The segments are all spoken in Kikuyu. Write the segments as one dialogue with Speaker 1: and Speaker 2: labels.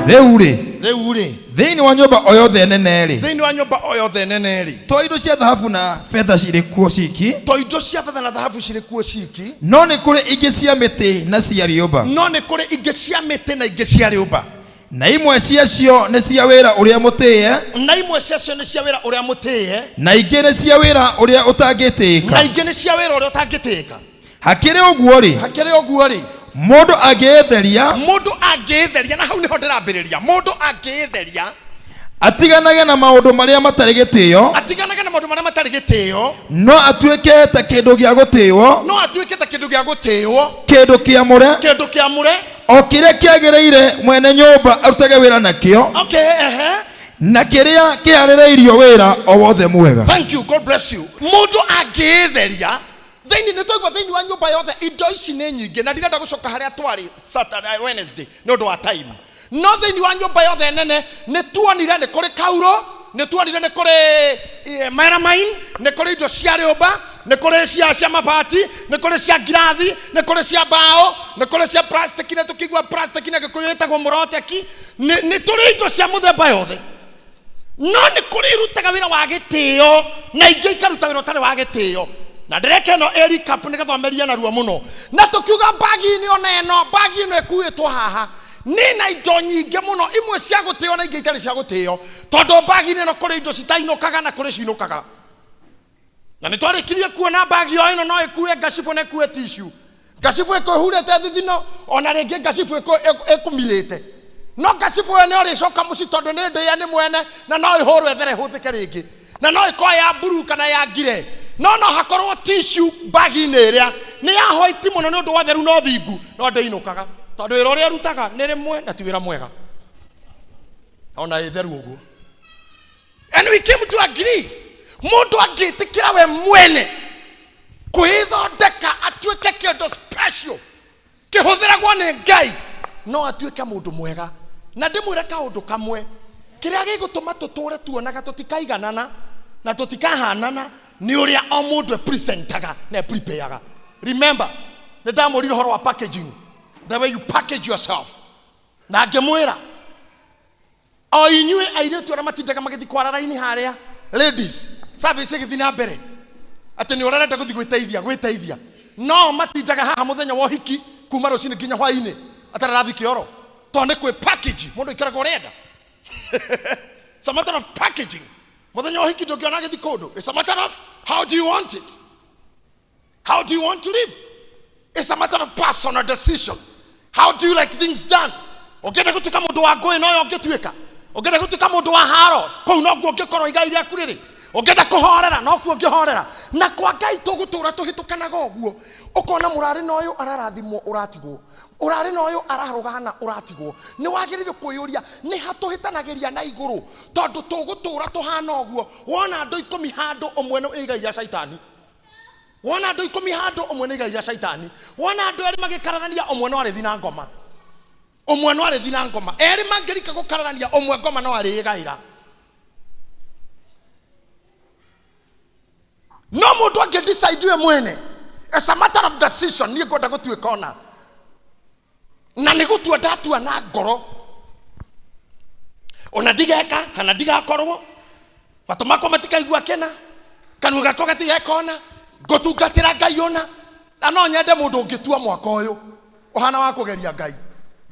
Speaker 1: Rĩu rĩ,
Speaker 2: Rĩu rĩ,
Speaker 1: thĩinĩ wa nyũmba o yothe nene rĩ,
Speaker 2: thĩinĩ wa nyũmba o yothe nene rĩ,
Speaker 1: to indo cia thahabu na betha cirĩ kuo ciki,
Speaker 2: to indo cia betha na thahabu cirĩ kuo ciki,
Speaker 1: no nĩ kũrĩ ingĩ cia mĩtĩ na cia rĩũmba.
Speaker 2: No nĩ kũrĩ ingĩ cia mĩtĩ na ingĩ cia rĩũmba.
Speaker 1: Na imwe ciacio nĩ cia wĩra ũrĩa mũtĩĩe,
Speaker 2: Na imwe ciacio nĩ cia wĩra ũrĩa mũtĩĩe,
Speaker 1: na ingĩ nĩ cia wĩra ũrĩa
Speaker 2: na
Speaker 1: ũtangĩtĩĩka.
Speaker 2: Ingĩ nĩ cia wĩra ũrĩa ũtangĩtĩĩka.
Speaker 1: Hakĩrĩ ũguo rĩ,
Speaker 2: Hakĩrĩ ũguo rĩ,
Speaker 1: mũndũ angĩĩtheria,
Speaker 2: mũndũ angĩĩtheria, na hau nĩho ndĩrambĩrĩria, mũndũ angĩĩtheria,
Speaker 1: atiganage na maũndũ marĩa matarĩ gĩtĩo,
Speaker 2: atiganage na maũndũ marĩa matarĩ gĩtĩo,
Speaker 1: no atuĩke ta kĩndũ gĩa gũtĩwo,
Speaker 2: no atuĩke ta kĩndũ gĩa gũtĩwo,
Speaker 1: kĩndũ kĩamũre,
Speaker 2: kĩndũ kĩamũre,
Speaker 1: o kĩrĩa kĩagĩrĩire mwene nyũmba arutage wĩra nakĩo,
Speaker 2: okay ehe
Speaker 1: na kĩrĩa kĩharĩrĩirio wĩra o wothe mwega.
Speaker 2: Thank you, God bless you. Mũndũ angĩĩtheria thĩinĩ, nĩ twaigua thĩinĩ wa nyũmba yothe indo ici nĩ nyingĩ, na ndirenda gũcoka harĩa twarĩ Saturday, Wednesday, nĩ ũndũ wa time. No thĩinĩ wa nyũmba yothe nene nĩ tuonire nĩ kũrĩ kauro, nĩ tuonire nĩ kũrĩ melamine, nĩ kũrĩ indo cia rĩũmba, nĩ kũrĩ cia mabati, nĩ kũrĩ cia ngirathi, nĩ kũrĩ cia mbaũ, nĩ kũrĩ cia plastic, na tũkĩigua plastic na Gĩkũyũ ĩtagwo mũroteki. Nĩ tũrĩ indo cia mũthemba yothe, no nĩ kũrĩ irutaga wĩra wa gĩtĩo na ingĩ ikaruta wĩra ũtarĩ wa gĩtĩo. Na ndĩreka ĩno ĩ recap nĩgetha ũmerie narua mũno. Na tũkiuga mbagi-inĩ ona ĩno, mbagi ĩno ĩkuĩtwo haha nĩ na indo nyingĩ mũno, imwe cia gũtĩo na ingĩ itarĩ cia gũtĩo, tondũ mbagi-inĩ ĩno kũrĩ indo citainũkaga na kũrĩ cinũkaga. Na nĩ twarĩkirie kuona mbagi o ĩno no ĩkue ngacibũ na ĩkue tissue, ngacibũ ĩkwĩhurĩte thithino, ona rĩngĩ ngacibũ ĩkũmirĩte, no ngacibũ ĩyo nĩ ũrĩcoka mũciĩ tondũ nĩ ndĩe nĩ mwene, na no ĩhũrwo ĩthere ĩhũthĩke rĩngĩ, na no ĩkorwo ya mburu kana ya ngire. No hakorwo tissue mbagi-inĩ ĩrĩa nĩ ya white mũno nĩ ũndũ wa ũtheru na ũthingu, no ndĩinũkaga tondũ wĩra ũrĩa ĩrutaga nĩ rĩmwe na ti wĩra mwega ona ĩtheru ũguo. And we came to agree, mũndũ angĩtĩkĩra we mwene kwĩthondeka atuĩke kĩndũ special kĩhũthĩragwo nĩ Ngai, no atuĩke mũndũ mwega. Na ndĩmwĩre kaũndũ kamwe, kĩrĩa gĩgũtũma tũtũre tuonaga tũtikaiganana na tũtikahanana nĩ ũrĩa o mũndũ epresentaga na eprepareaga. Remember, nĩ ndamũrire ũhoro wa packaging, the way you package yourself, na ngĩmwĩra o inyuĩ airĩtu arĩa matindaga magĩthiĩ kwara raini harĩa ladies service ĩgĩthiĩ na mbere, atĩ nĩ ũrarenda gũthiĩ gwĩteithia, no matindaga haha mũthenya wa ũhiki kuma rũcinĩ nginya hwainĩ atarĩ arathiĩ kĩoro, tondũ nĩ kwĩ package mũndũ aikaraga ũrenda. It's a matter of packaging. Mũthenya wa ũhiki ndũngĩona agĩthiĩ kũndũ. It's a matter of how do you want it. How do you want to live? It's a matter of personal decision. How do you like things done? Ũngĩenda gũtuĩka mũndũ wa ngũĩ noyo ũngĩtuĩka. Ũngĩenda gũtuĩka mũndũ wa haro, kũu noguo ũngĩkorwo igai rĩaku rĩrĩ. Ũngĩenda kũhorera, nokuo ũngĩhorera. Na kwa Ngai tũgũtũra tũhĩtũkanaga ũguo. Ũkona mũrarĩ na ũyũ ararathimwo ũratigwo. Ũrarĩ na ũyũ ararũgana ũratigwo. Nĩ wagĩrĩire kwĩyũria nĩ ha tũhĩtanagĩria na igũrũ, tondũ tũgũtũra tũhana ũguo. Wona andũ 10 handũ, ũmwe nĩ igai rĩa caitani. Wona andũ 10 handũ, ũmwe nĩ igai rĩa caitani. Wona andũ erĩ magĩkararania, ũmwe no arĩthi na ngoma, ũmwe no arĩthi na ngoma. Erĩ mangĩrika gũkararania, ũmwe ngoma no arĩĩgaĩra. No mũndũ angĩ decide we mwene. It's a matter of decision. Niĩ ngwenda gũtuĩka ona na nĩ gũtua ndatua na ngoro, ona ndigeka kana ndigakorwo, matũ makwa matikaigua kĩna, kanua gakwa gatigekona, ngũtungatĩra Ngai ũna. Na no nyende mũndũ ũngĩtua mwaka ũyũ ũhana wa kũgeria Ngai,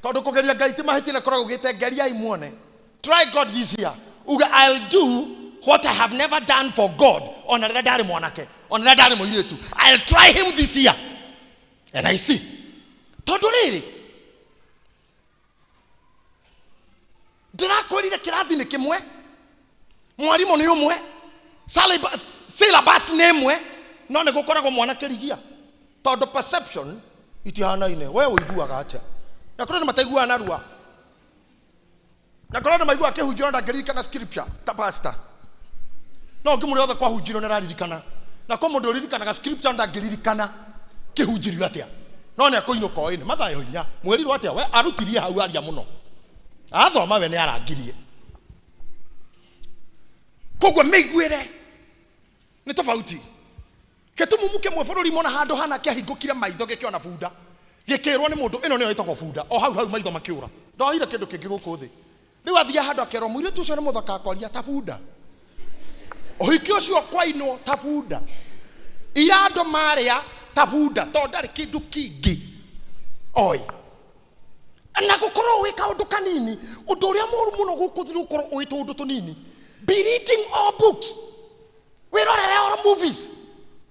Speaker 2: tondũ kũgeria Ngai ti mahĩtia, na koragwo ugĩte geriai muone. Try God this year, uge, "I'll do what I have never done for God ona rĩrĩa ndarĩ mwanake, ona rĩrĩa ndarĩ mũirĩtu. I'll try him this year and I see." Tondũ rĩrĩ ndĩrakwĩrire kĩrathi nĩ kĩmwe, mwarimũ nĩ ũmwe, syllabus nĩ ĩmwe, no nĩ gũkoragwo mwana kĩrigia tondũ perception itihanaine. We ũiguaga atĩa? Na kũrĩ andũ mataiguaga narua, na kũrĩ andũ maiguaga kĩhunjio na ndangĩririkana scripture ta pastor, no ũngĩmũrĩa othe kwahunjirio nĩ araririkana. Na kwĩ mũndũ ũririkanaga scripture ndangĩririkana kĩhunjirio atĩa, no nĩ akũinũka oĩ nĩ Mathayo 4 mwerirwo atĩa, we arutirie hau aria mũno athoma, we nĩ arangirie. Koguo mĩiguĩre nĩ tofauti. Gĩtumumu kĩmwe bũrũri mona handũ hana kĩahingũkire maitho gĩkĩona bunda, gĩkĩrwo nĩ mũndũ ĩno nĩyo ĩtagwo bunda, o hau hau maitho makĩũra. Ndoire kĩndũ kĩngĩ gũkũ thĩ. Rĩu athiĩ handũ akerwo mũirĩtu ũcio nĩ mũthaka, akoria ta bunda. Ũhiki ũcio kwainwo ta bunda. Ira andũ marĩa ta bunda, tondũ ndarĩ kĩndũ kĩngĩ oĩ. Na gũkorwo ũĩ kaũndũ kanini, ũndũ ũrĩa mũru mũno gũkũ thĩ nĩ gũkorwo ũĩ tũũndũ tũnini. Be reading all books, wĩrorere all movies,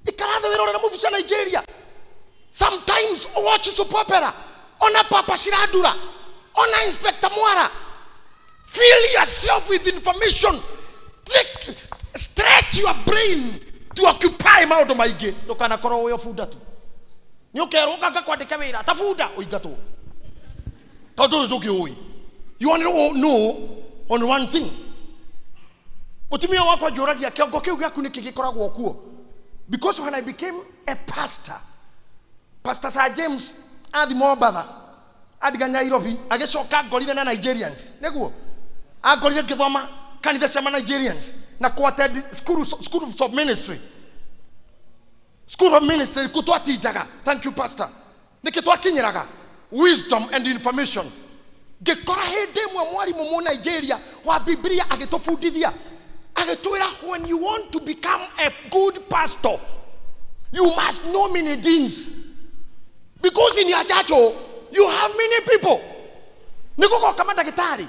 Speaker 2: ikara thĩ wĩrorere movies cia Nigeria. Sometimes watch soap opera, ona Papa Shirandula, ona Inspector Mwara. Fill yourself with information. Stretch your brain to occupy maũndũ maingĩ. Ndũkanakorwo ũĩ o bunda tu. Nĩ ũkerwo ũka ngakwandĩke wĩra ta bunda, ũingatwo, tondũ ndũrĩ ndũngĩ ũĩ. You only know on one thing. Mũtumia wakwa njũragia, kĩongo kĩu gĩaku nĩkĩ gĩkoragwo kuo? Because when I became a pastor, Pastor Sir James athi Mombatha, andiga Nairobi, agĩcoka ngorire na Nigerians. Nĩguo angorire ngĩthoma kanitha cia ma Nigerians na kũ attend schools of ministry, school of ministry kũ twatindaga. Thank you, pastor. Nĩkĩ twakinyĩraga wisdom and information. Ngĩkora hĩndĩ ĩmwe mwarimũ mu Nigeria wa Biblia agĩtũbundithia, agĩtwĩra, "When you want to become a good pastor, you must know many things, because in your church, oh, you have many people. Nĩ gũgoka mandagĩtarĩ,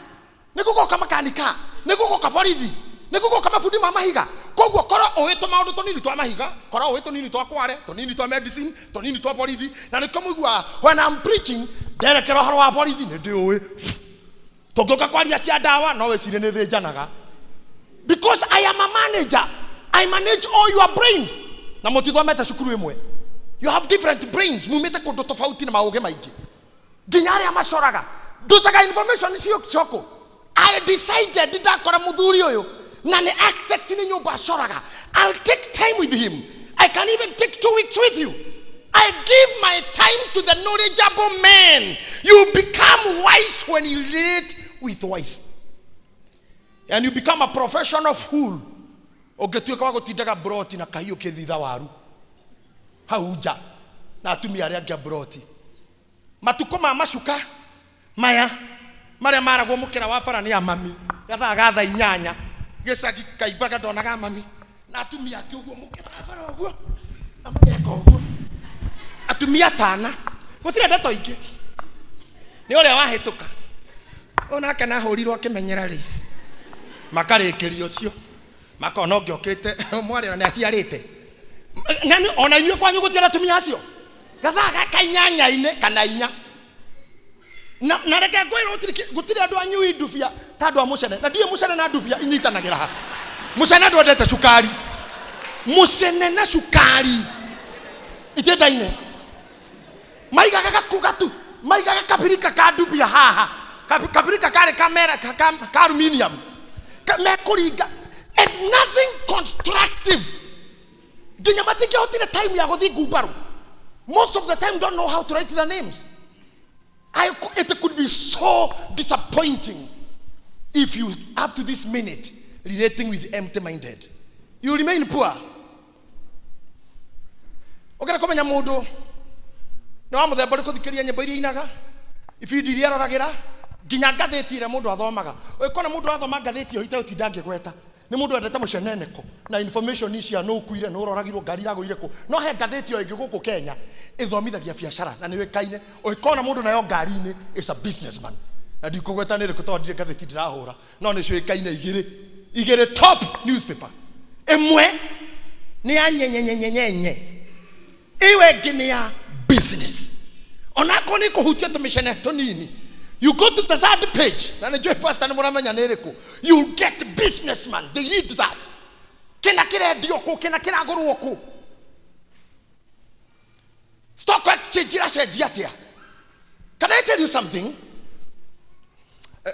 Speaker 2: nĩ gũgoka makanika, nĩ gũgoka borithi, nĩ gũgoka mabundi ma mahiga. Koguo korwo ũĩ tũmaũndũ tũnini twa mahiga, korwo ũĩ tũnini twa kware, tũnini twa medicine, tũnini twa borithi." Na nĩkĩo mũiguaga when I'm preaching, nderekera ũhoro wa borithi, nĩ ndĩũĩ. Tũngĩũka kwaria cia ndawa, no wĩcirie nĩ thĩnjanaga, because I am a manager. I manage all your brains. Na mũtithomete cukuru ĩmwe. You have different brains, mumĩte kũndũ tofauti na maũgĩ maingĩ. Nginya arĩa macoraga, ndutaga information cio cioko. I decided ndakora mũthuri ũyũ na nĩ architect, nĩ nyũmba acoraga, I'll take time with him. I can even take 2 weeks with you. I give my time to the knowledgeable men. You become wise when you relate with wise, and you become a professional fool ũngĩtuĩka wa gũtindaga broti na kahiũ kĩthitha waru hau nja na atumia arĩa angĩ a broti. Matukũ ma macuka maya marĩa maragwo mũkĩra wa bara nĩ amami, gathaa ga thaa 8 gĩcagi kaimbaga, ndonaga mami na atumia angĩ ũguo mũkĩra wa bara ũguo na mageka ũguo, atumia atana, gũtirĩ ndeto ingĩ, nĩ ũrĩa wahĩtũka onake nahũrirwo akĩmenyera rĩ, makarĩkĩria ũcio makona ũngĩokĩte mwarĩ na nĩ aciarĩte. Na ona inyuĩ kwanyu gũtirĩ atumia acio gathaa ga 8-inĩ kana 4? Na reke ngwĩrwo, gũtirĩ andũ anyui ndubia ta andũ a mũcene, na ndiũĩ mũcene na ndubia inyitanagĩra ha. Mũcene ndwendete cukari, mũcene na cukari itiendaine. Maigaga gaku gatu, maigaga kabirika ka ndubia haha. Kabirika karĩ kamera ka aluminium. Mekũringa and nothing constructive. Nginya matingĩhotire time ya gũthiĩ ngumbarũ. Most of the time don't know how to write their names. It could be so disappointing if you up to this minute relating with empty minded. You remain poor. Ũkĩenda kũmenya mũndũ nĩ wa mũthemba ũrĩkũ, thikĩria nyĩmbo iria inaga, ibindi iria aroragĩra, nginya ngathĩti ĩrĩa mũndũ athomaga. Ũngĩkona mũndũ athoma ngathĩti ĩyo itegũtinda ngĩgweta, nĩ mũndũ wendete mũceneneko na information cia nũ ũkuire, nũ ũroragirwo, ngari iragũire kũ. No he ngathĩti o ĩngĩ gũkũ Kenya ĩthomithagia biacara na nĩ yũĩkaine. Ũngĩkona mũndũ nayo ngari-inĩ is a businessman. Na ndikũgweta nĩ ĩrĩkũ tondũ ndirĩ ngathĩti ndĩrahũra, no nĩ ciũĩkaine igĩrĩ, igĩrĩ top newspaper. Ĩmwe nĩ ya nyenyenyenyenyenye, ĩyo ĩngĩ nĩ ya business, onakorwo nĩ kũhutia tũmĩcene tũnini. You go to the third page, na nĩ njũĩ pastor nĩ mũramenya nĩ ĩrĩkũ, you get businessman. They read that kĩna kĩrendio kũ, kĩna kĩragũrwo kũ, stock exchange iracenjia atĩa. Can I tell you something?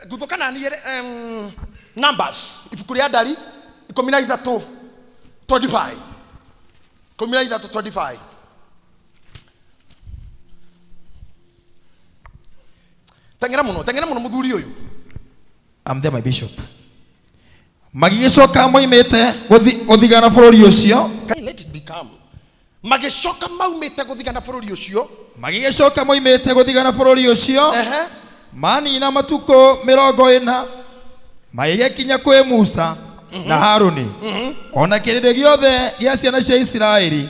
Speaker 2: Ngũthũka na niĩ Numbers, ibuku rĩa Ndari 13 25, 13 25. Teng'era mũno, teng'era mũno, mũthuri ũyũ.
Speaker 1: I'm there, my bishop. Magĩgĩcoka moimĩte gũthigana bũrũri ũcio.
Speaker 2: Let it become. Magĩcoka maumĩte gũthigana bũrũri ũcio.
Speaker 1: Magĩgĩcoka moimĩte gũthigana bũrũri ũcio.
Speaker 2: Ehe.
Speaker 1: Manina matukũ 40 magĩgĩkinya kwĩ Musa na Haruni ona kĩrĩndĩ gĩothe gĩa ciana cia Isiraeli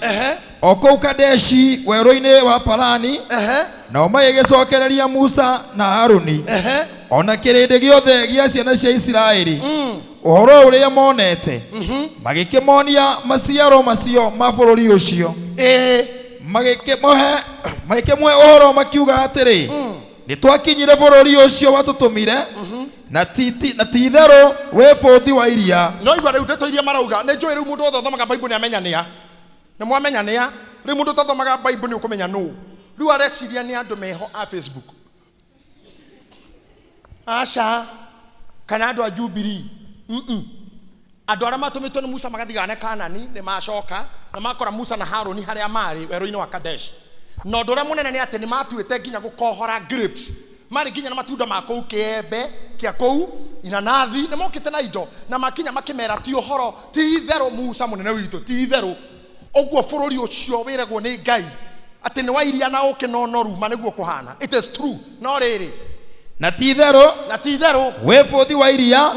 Speaker 1: o kũu Kadeshi werũ-inĩ wa Parani. Nao magĩgĩcokereria Musa na Haruni ona kĩrĩndĩ gĩothe gĩa ciana cia Isiraeli ũhoro ũrĩa monete, magĩkĩmonia maciaro macio ma bũrũri ũcio. Magĩkĩmũhe ũhoro makiuga atĩrĩ, nĩ twakinyire bũrũri ũcio watũtũmire, na ti itherũ wĩ bũthi wa iria.
Speaker 2: No igua rĩu ndeto iria marauga nĩ njũĩ rĩu mũndũ wothe ũthomaga Bible nĩ amenya nĩa, nĩ mwamenya nĩa. Rĩu mũndũ ũtathomaga Bible nĩ ũkũmenya nũ. Rĩu areciria nĩ andũ meho a Facebook, aca, kana andũ a Jubilee. Andũ arĩa matũmĩtwo nĩ Musa magathigane Kanani nĩ macoka na makora Musa na Haruni harĩa marĩ werũ-inĩ wa Kadesh. Na ũndũ ũrĩa mũnene nĩ atĩ nĩ matuĩte nginya gũkohora grapes, marĩ nginya na matunda ma kũu, kĩembe kĩa kũu, inanathi, nĩ mokĩte na indo, na makinya makĩmera ti ũhoro, ti itherũ Musa mũnene witũ, ti itherũ ũguo bũrũri ũcio wĩragwo nĩ Ngai atĩ nĩ wa iria na ũkĩ na ũnoru, ma nĩguo kũhana. It is true. No rĩrĩ,
Speaker 1: na ti itherũ
Speaker 2: na ti itherũ
Speaker 1: wĩ bũthi wa iria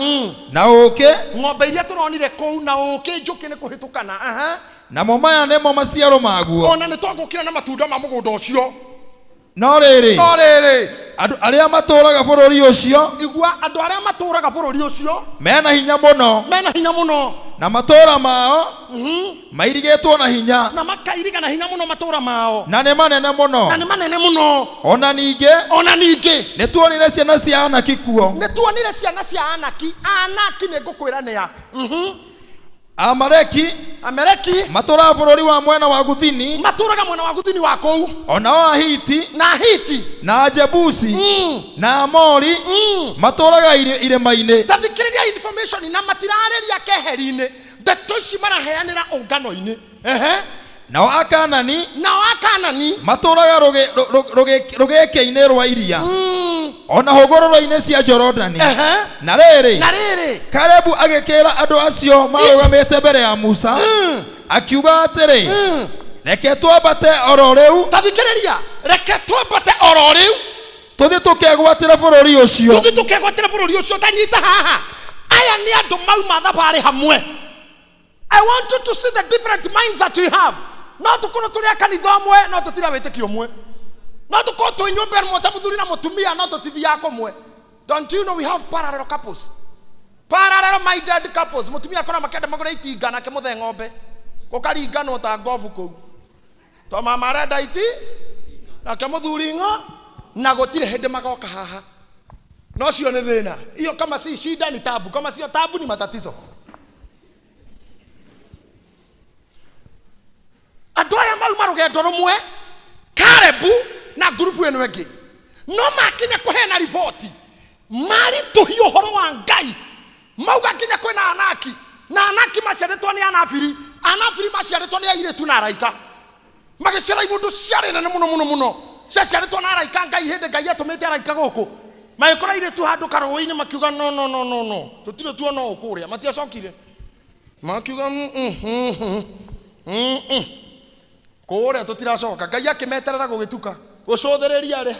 Speaker 1: na ũkĩ.
Speaker 2: Ng'ombe iria tũronire kũu na ũkĩ, njũkĩ nĩ kũhĩtũkana. Aha.
Speaker 1: Namo maya nĩmo maciaro maguo.
Speaker 2: Ona nĩ twagũkĩra na matunda ma mũgũnda ũcio.
Speaker 1: No rĩrĩ,
Speaker 2: no rĩrĩ,
Speaker 1: andũ arĩa matũũraga bũrũri ũcio,
Speaker 2: igua, andũ arĩa matũũraga bũrũri ũcio
Speaker 1: mena hinya mũno,
Speaker 2: mena hinya mũno,
Speaker 1: na matũũra mao mairigĩtwo na hinya,
Speaker 2: na makairiga na hinya mũno matũũra mao,
Speaker 1: na nĩ manene mũno,
Speaker 2: na nĩ manene mũno.
Speaker 1: Ona ningĩ,
Speaker 2: ona ningĩ,
Speaker 1: nĩ tuonire ciana cia Anaki kuo.
Speaker 2: Nĩ tuonire ciana cia Anaki. Anaki nĩ ngũkwĩra nĩ a.
Speaker 1: Amaleki
Speaker 2: Ameleki
Speaker 1: matũũraga bũrũri wa mwena wa guthini,
Speaker 2: matũũraga mwena wa guthini wa kũu,
Speaker 1: onao Ahiti
Speaker 2: na Ahiti
Speaker 1: na Ajebusi na Amori matũũraga irĩma-inĩ.
Speaker 2: Ta thikĩrĩria information, na matirarĩria keheri-inĩ, ndeto ici maraheanĩra ũngano-inĩ. Ehe.
Speaker 1: Nao Akanani
Speaker 2: nao Akanani
Speaker 1: matũũraga rũgĩkĩ-inĩ rwa iria ona hũgũrũrũ-inĩ cia Jorodani. Na rĩrĩ,
Speaker 2: na rĩrĩ,
Speaker 1: Kalebu agĩkĩra andũ acio marũgamĩte mbere ya Musa akiuga atĩrĩ, reke twambate oro rĩu,
Speaker 2: ta thikĩrĩria, reke twambate oro rĩu,
Speaker 1: tũthiĩ tũkegwatĩre bũrũri ũcio.
Speaker 2: Tũthiĩ tũkegwatĩre bũrũri ũcio. Ta nyita haha, aya nĩ andũ mauma thabarĩ hamwe. I want you to see the different minds that we have. No tũkorwo tũrĩ a kanitha ũmwe, no tũtira wĩtĩkio ũmwe. No tũkorwo twĩ nyũmba ĩmwe ta mũthuri na mũtumia, no tũtithiaga kũmwe. Don't you know we have parallel couples, parallel minded couples? Mũtumia akora makĩenda magũre itinga, nake mũthee ng'ombe, gũkaringanwo ta ngobu kũu, to mama arenda iti nake mũthuri ng'o, na gũtirĩ hĩndĩ magoka haha. No cio nĩ thĩna hiyo, kama si shida ni tabu, kama sio tabu ni matatizo. Andũ aya mauma rũgendo rũmwe, Kalebu na ngurubu ĩno ĩngĩ, no makinya kũheana riboti maritũhia ũhoro wa Ngai, mauga nginya kwĩna Anaki, na Anaki maciarĩtwo nĩ Anabiri, Anabiri maciarĩtwo nĩ airĩtu na araika, magĩciara imũndũ ciarĩ nene mũno mũno mũno, ciaciarĩtwo na araika. Ngai hĩndĩ Ngai atũmĩte araika gũkũ, magĩkora airĩtu handũ karũĩ-inĩ, makiuga no no no no no, tũtirĩ tuona ũũ kũrĩa. Matiacokire, makiuga kũrĩa tũtiracoka. Ngai akĩmeterera gũgĩtuka, gũcũthĩrĩria rĩ,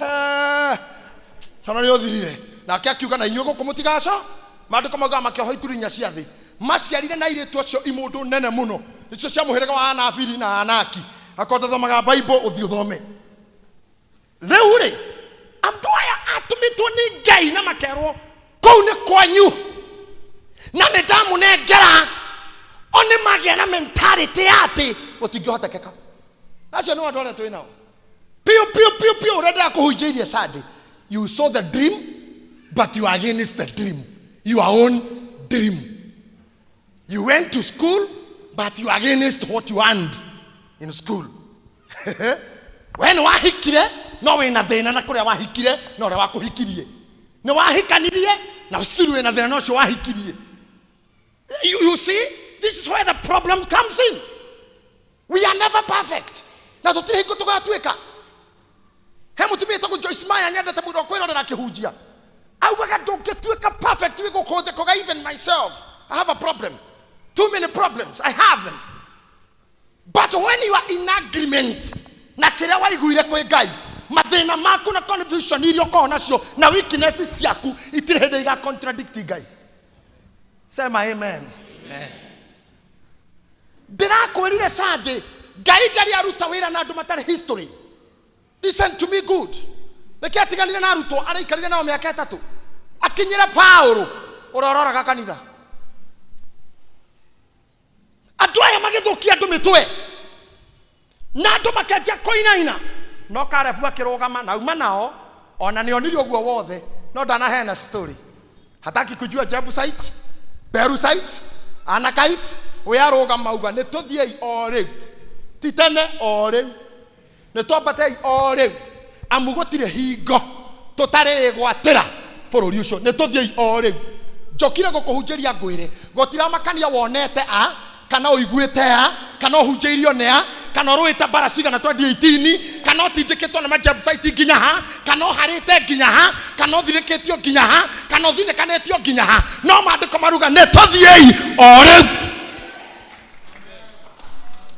Speaker 2: hana nĩ ũthirire. Nake akiuga na inyuĩ gũkũ mũtigaco. Maandĩko maugaga makĩoha ituri inya cia thĩ, maciarire na airĩtu acio imũndũ nene mũno, nĩcio cia mũhĩrĩga wa Anabiri na Anaki. Akorwo tathomaga Bible, ũthiĩ ũthome. Rĩu rĩ, andũ aya atũmĩtwo nĩ Ngai na makerwo kũu nĩ kwanyu na nĩ ndamũnengera, o nĩ magĩa na mentality ya atĩ gũtingĩhotekeka. Acio nĩ andũ arĩa twĩ nao piũ piũ piũ piũ. Ũrĩa ndĩrakũhunjĩirie Sunday, you saw the dream but you are against the dream, your own dream. You went to school but you are against what you earned in school. We nĩ wahikire no wĩna thĩna na kũrĩa wahikire na ũrĩa wakũhikirie. Nĩ wahikanirie na still wĩna thĩna na ũcio wahikirie. You see, this is where the problem comes in. We are never perfect na tũtirĩ hingo tũgatuĩka. He mũtumia wĩtagwo Joyce Meyer nyendete mũno kwĩrorera akĩhunjia, augaga ndũngĩtuĩka perfect wĩ gũkũ thĩ. Koga even myself I have a problem, too many problems, I have them. But when you are in agreement na kĩrĩa waiguire kwĩ Ngai, Mathĩna maku na confusion iria ũkoragwo nacio na weakness ciaku itirĩ hĩndĩ iga contradict Ngai. Sema amen. Ndĩrakwĩrire Sunday, Ngai ndarĩ aruta wĩra na andũ matarĩ history. Listen to me good. Nĩkĩ atiganire na arutwo araikarire nao mĩaka 3 akinyĩra Paũlũ ũrĩa ũroraga kanitha. Andũ aya magĩthũkia andũ mĩtwe na andũ makenjia kũinaina, no Kalebu akĩrũgama na auma nao, ona nĩonire ũguo wothe, no ndanaheana story. Hataki kujua Jebusite, Berusite, Anakite, we arũgama auga nĩ tũthiĩi o rĩu, ti tene o rĩu, nĩ twambatei o rĩu, amu gũtirĩ hingo tũtarĩgwatĩra bũrũri ũcio, nĩ tũthiĩi o rĩu. Njokire gũkũhunjĩria ngwĩre gũtiramakania wonete a kana ũiguĩte a kana ũhunjĩirio nĩ a kana ũrũĩte mbara cigana 2018 kana ũtindĩkĩtwo nĩ majebusite nginya ha kana ũharĩte nginya ha kana ũthirĩkĩtio nginya ha kana ũthinĩkanĩtio nginya ha, no maandĩko maruga nĩ tũthiĩi o rĩu.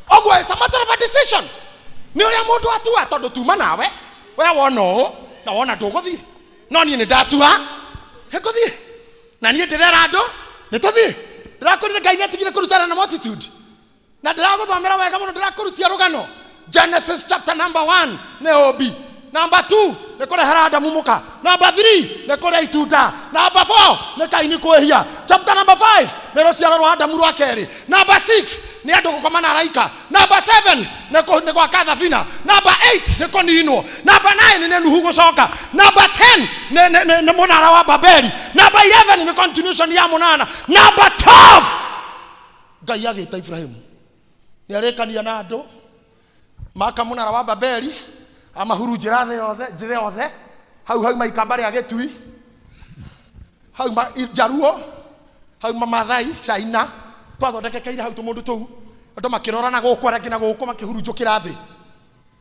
Speaker 2: Ũguo it's a matter of a decision. Nĩ ũrĩa mũndũ atua, tondũ tuma nawe we wona ũũ na wona ndũgũthiĩ, no niĩ nĩ ndatua ngũthiĩ, na niĩ ndĩrera andũ nĩ tũthiĩ. Ndĩrakwĩrire Ngai nĩatigire kũrutana na multitude, na ndĩragũthomera wega mũno, ndĩrakũrutia rũgano Genesis chapter number 1 nĩ ũmbi, number 2 nĩ kũrehera Adamu mũka, number 3 nĩ kũrĩa itunda, number 4 nĩ Kaini kwĩhia, chapter number 5 nĩ rũciaro rwa Adamu rwa kerĩ, number 6 nĩ andũ gũkoma na araika, number 7 nĩ gwaka thabina, number 8 nĩ kũninwo, number 9 nĩ Nuhu gũcoka, number 10 nĩ mũnara wa Babeli, number 11 nĩ continuation ya mũnana, number 12 Ngai agĩta Ibrahimu nĩ arĩkania na andũ maka mũnara wa Babeli, amahurunjĩra thĩ yothe, njĩra yothe, hau hauma ikamba rĩa gĩtui, hauma Njaruo, hauma Mathai, China, twathondekekeire hau tũmũndũ tũu, andũ makĩrora na gũkũ arĩa angĩ na gũkũ makĩhurunjũkĩra thĩ.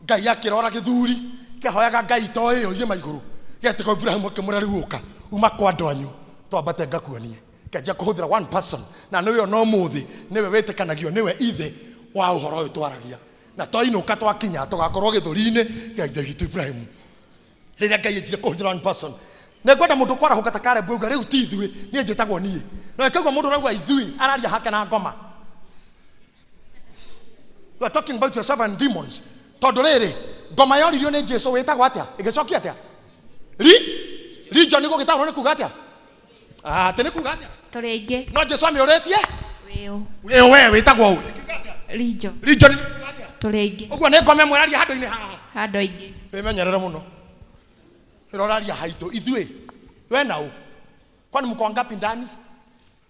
Speaker 2: Ngai akĩrora gĩthuri kĩahoyaga Ngai to ĩyo irĩma igũrũ, gĩetĩka Ibrahimu akĩmwĩra rĩu ũka uma kwa andũ anyu twambate ngakuonie. Kĩanjia kũhũthĩra one person, na nĩwe ona ũmũthĩ nĩwe wĩtĩkanagio nĩwe ithe wa ũhoro ũyũ twaragia, na twainũka twakinya tũgakorwo gĩthũri-inĩ gĩa ithe witũ Ibrahimu. Rĩrĩa Ngai anjire kũhũthĩra one person, nĩ ngwenda mũndũ kwarahũka ta Caleb auga rĩu ti ithuĩ, niĩ njĩtagwo niĩ. Na ĩkaigua mũndũ ũrauga ithuĩ araria hake na ngoma. You are talking about yourself and demons. Tondũ rĩrĩ ngoma yoririo nĩ Jesu wĩtagwo atĩa, ĩgĩcokia atĩa? Region gũgĩtaũrwo nĩ kuga atĩa? Atĩ nĩ kuga atĩa?
Speaker 3: Tũrĩ aingĩ.
Speaker 2: No Jesu amĩũrĩtie
Speaker 3: Wĩũ.
Speaker 2: Wĩũ we wĩtagwo ũ?
Speaker 3: Region.
Speaker 2: Region nĩ kuga atĩa?
Speaker 3: Tũrĩ aingĩ.
Speaker 2: Ũguo nĩ ngoma ĩmwe ĩraria handũ-inĩ haha.
Speaker 3: Handũ aingĩ.
Speaker 2: Wĩmenyerere mũno. Ĩroraria haitũ ithuĩ. We na ũ? Kwani mko wangapi ndani?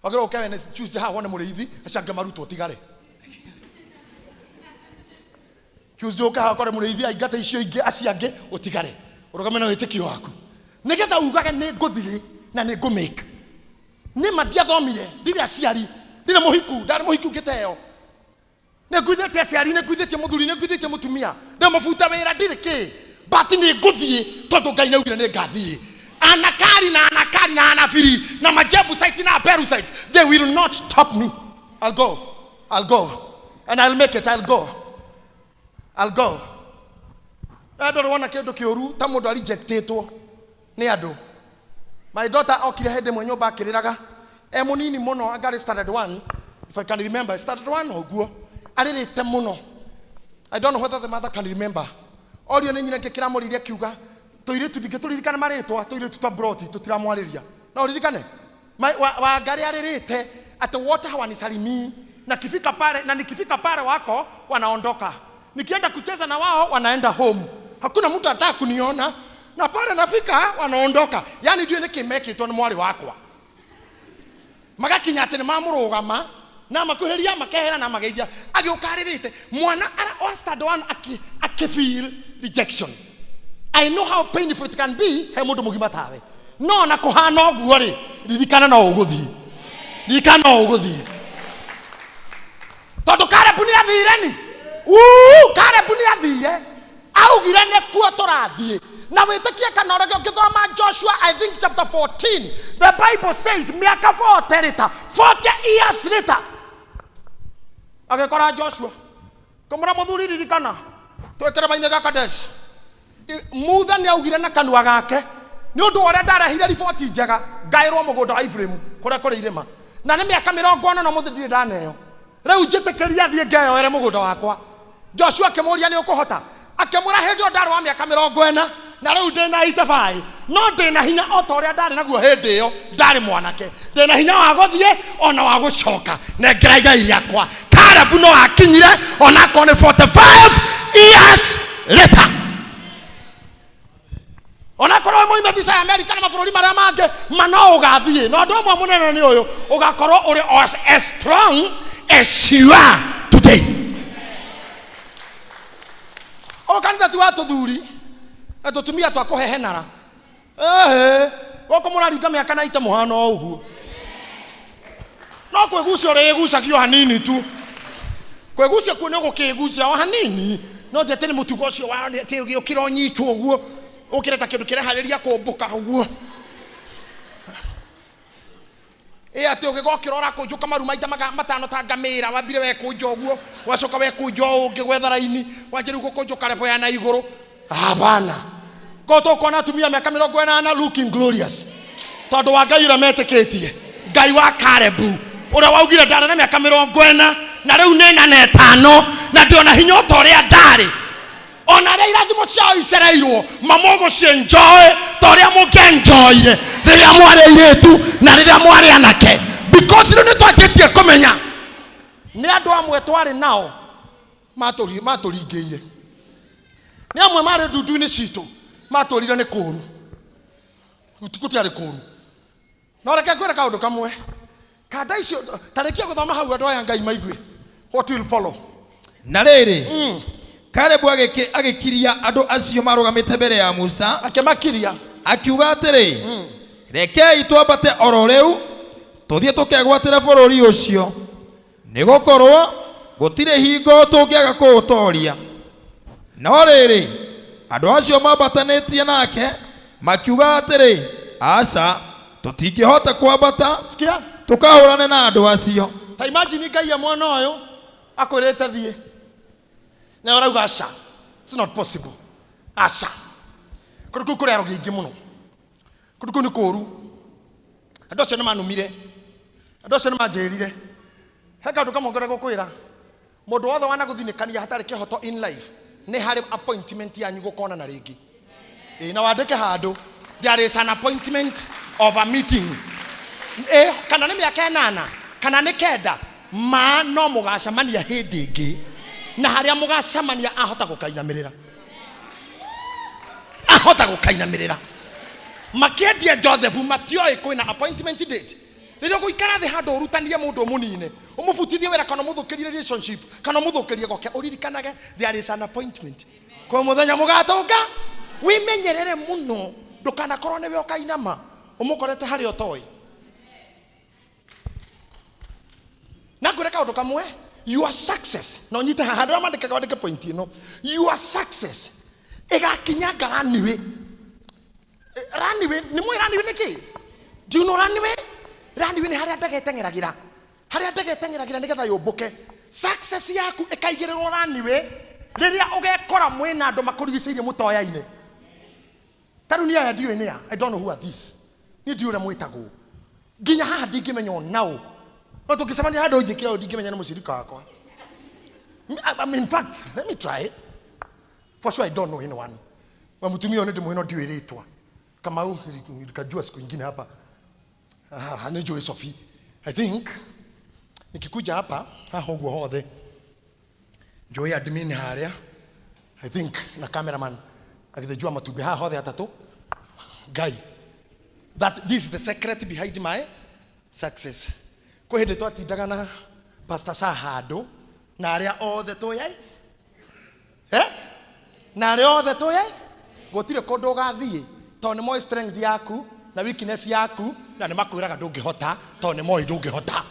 Speaker 2: Wagĩrĩirwo ũke wene Tuesday haha wone mũrĩithi acio angĩ marutwo tigare. Tuesday ũke haha ũkore mũrĩithi aingate icio ingĩ acio angĩ ũtigare. Ũrũgame na wĩtĩkio waku. Nĩgetha ugage nĩ ngũthiĩ na nĩ ngũmake. Nĩ ma ndiathomire, ndirĩ aciari, ndirĩ mũhiku, ndarĩ mũhiku ngĩteo. Nĩ nguithĩtie aciari, nĩ nguithĩtie mũthuri, nĩ nguithĩtie mũtumia, ndĩ mũbute wĩra, ndirĩ kĩ. But nĩ ngũthiĩ tondũ Ngai nĩaugire nĩ ngathiĩ. Anakari na anakari na anabiri na majebusite na berusite, they will not stop me. I'll go. I'll go. And I'll make it. I'll go. I'll go. Na ndũrĩ wona kĩndũ kĩũru ta mũndũ arejectĩtwo nĩ andũ. My daughter okire hĩndĩ ĩmwe nyũmba akĩrĩraga e mũnini mũno, anga standard 1, if I can remember, standard 1 ũguo, arĩrĩte mũno. I don't know whether the mother can remember. Orio nĩ nyina ngĩkĩramũrĩria akiuga tũirĩtu ndingĩtũririkana marĩtwa, tũirĩtu twa broti tũtiramwarĩria. No ũririkane? Wangari arĩrĩte atĩ wote hawanisalimii, na kifika pale, na nikifika pale wako wanaondoka, nikienda kucheza na wao wanaenda home, hakuna mtu anataka kuniona, na pale nafika wanaondoka. Yani ndiũĩ nĩkĩ mekĩtwo nĩ mwarĩ wakwa, magakinya atĩ nĩ mamũrũgama na makuhĩrĩria makehera na mageithia. Agĩũka arĩrĩte mwana wa stand one akĩ feel rejection. I know how painful it can be he mũndũ mũgima tawe, no na kũhana ũguo rĩ, ririkana no ũgũthiĩ, ririkana no ũgũthiĩ, tondũ Caleb nĩ athire ni. Caleb nĩ athire, augire nĩkuo tũrathiĩ. Na wĩtĩkie kana ũrege, ũngĩthoma Joshua I think chapter 14, the Bible says mĩaka 40 later, 40 years later, agĩkora Joshua kũmũra mũthuri, ririkana twĩ kĩrĩma-inĩ gĩa Kadesh, Mutha nĩ augire na kanua gake nĩ ũndũ wa ũrĩa ndarehire riboti njega ngaĩrwo mũgũnda wa Ibrahimu kũrĩa kũrĩ irĩma, na nĩ mĩaka 40 na ũmũthĩ ndirĩ ndaneo. Rĩu njĩtĩkĩria thiĩ ngeyoere mũgũnda wakwa. Joshua akĩmũũria, nĩ ũkũhota? Akĩmwĩra, hĩndĩ ĩyo ndarĩ wa mĩaka 40 na rĩu ndĩ na itabaĩ, no ndĩ na hinya o ta ũrĩa ndarĩ naguo hĩndĩ ĩyo ndarĩ mwanake. Ndĩ na hinya wa gũthiĩ o na wa gũcoka. Nengera igai rĩakwa. Kalebu no akinyire ona akorwo nĩ 45 years later. Onakorwo wĩ moime visa ya Amerika na mabũrũri marĩa mangĩ, ma no ũgathiĩ. Na ũndũ ũmwe mũnene nĩ ũyũ, ũgakorwo ũrĩ as strong as you are today. O kanitha ti wa tũthuri na tũtumia twa kũhehenara. Ehe, gũkũ mũraringa mĩaka na ite mũhano o ũguo. No kwĩgucia ũrĩgucagio hanini tu. Kwĩgucia kuo nĩ ũgũkĩgucia o hanini, no ti atĩ nĩ mũtugo ũcio wa atĩ ũgĩũkĩra ũnyitwo ũguo, ũkĩre ta kĩndũ kĩreharĩria kũmbũka ũguo. Ĩ atĩ ũgĩgokĩra ũrakũnjũka maru maita matano ta ngamĩra, wambire wekũnja ũguo, wacoka wekũnja ũũ ũngĩ gwetha raini, wanjia rĩu gũkũnjũka level ya na igũrũ. Hapana. Ko tũkuona atumia mĩaka 80 looking glorious. Tondũ wa Ngai ũrĩa metĩkĩtie, Ngai wa Kalebu ũrĩa waugire ndarĩ na mĩaka 40 na rĩu nĩ na 5 na ndĩ ona hinya o ta ũrĩa ndarĩ. Ona arĩa irathimo ciao icereirwo mamũgũcienjoy ta ũrĩa mũngĩenjoyire rĩrĩa mwarĩ airĩtu na rĩrĩa mwarĩ anake, because rĩu nĩ twanjĩtie kũmenya nĩ andũ amwe twarĩ nao matũringĩire, nĩ amwe marĩ ndundu-inĩ citũ matũrire nĩ kũũru, gũtiarĩ kũũru. No reke ngwĩre kaũndũ kamwe, kanda icio tarĩkia gũthoma hau andũ aya Ngai maigue what will follow.
Speaker 1: Na rĩrĩ, Kalebu agĩkiria andũ acio marũgamĩte mbere ya Musa,
Speaker 2: akĩmakiria,
Speaker 1: akiuga atĩrĩ, rekei twambate oro rĩu tũthiĩ tũkegwatĩre bũrũri ũcio, nĩgũkorwo gũtirĩ hingo tũngĩaga kũũtoria. No rĩrĩ, andũ acio mambatanĩtie nake makiuga atĩrĩ, aca, tũtingĩhota kwambata
Speaker 2: Sikia,
Speaker 1: tũkahũrane na andũ acio.
Speaker 2: Ta imagine Ngai ya mwana ũyũ akwĩrĩte thiĩ, na ũrauga aca, it's not possible, aca, kũndũ kũu kũrĩ arogi aingĩ mũno, kũndũ kũu nĩ kũũru, andũ acio nĩ manumire, andũ acio nĩ manjĩrire. He kaũndũ kamwe ngwenda gũkwĩra, mũndũ wothe wanagũthinĩkania hatarĩ kĩhoto in life, nĩ harĩ appointment yanyu gũkonana rĩngĩ. Ĩ, na wandĩke handũ, there is an appointment of a meeting. Ĩ, kana nĩ mĩaka 8 kana nĩ 9, ma no mũgacemania hĩndĩ ĩngĩ, na harĩa mũgacemania ahota gũkainamĩrĩra, ahota gũkainamĩrĩra. Makĩendia Joseph matioĩ kwĩna appointment date. Rĩrĩa ũgũikara thĩ handũ ũrutanie mũndũ ũmũnine, ũmũbutithie wĩra kana ũmũthũkĩrie relationship kana ũmũthũkĩrie gwake, ũririkanage there is an appointment. Kwĩ mũthenya mũgatũnga, wĩmenyerere mũno ndũkanakorwo nĩwe ũkainama ũmũkorete harĩa ũtoĩ. Na ngwĩre kaũndũ kamwe, your success, na ũnyite haha handũ harĩa mandĩkaga wandĩke point ĩno, your success ĩgakinyanga runway. Runway, nĩ mũĩ runway nĩ kĩ? Do you know runway? Runway nĩ harĩa ndege ĩteng'eragĩra, harĩa ndege ĩteng'eragĩra nĩgetha yũmbũke. Success yaku ĩkaigĩrĩrwo runway rĩrĩa ũgekora mwĩna andũ makũrigicĩirie mũtoyaine. Ta rĩu niĩ aya ndiũĩ nĩ a, I don't know who are these. Niĩ ndiũĩ ũrĩa mwĩtagwo. Nginya haha ndingĩmenya o naũ. No tũngĩcemania handũ njĩkĩre ũũ ndingĩmenya nĩ mũcirika wakwa. In fact, let me try. For sure I don't know anyone. Wa mũtumia ũyũ nĩ ndĩmũĩ no ndiũĩ rĩtwa. Kamau nilikajua siku ingine hapa. Ah, nĩ njũĩ Sophie. I think nikikuja hapa haha ũguo hothe njũĩ admin harĩa, I think na cameraman agĩthĩnjua matumbĩ haha hothe atatũ. Ngai, that this is the secret behind my success. Kwĩ hĩndĩ twatindaga na Pastor Sa handũ na arĩa othe tũyai, na arĩa othe tũyai, gũtirĩ kũndũ ũgathiĩ tondũ nĩ moĩ strength yaku na weakness yaku, na nĩ makwĩraga ndũngĩhota tondũ nĩ moĩ ndũngĩhota.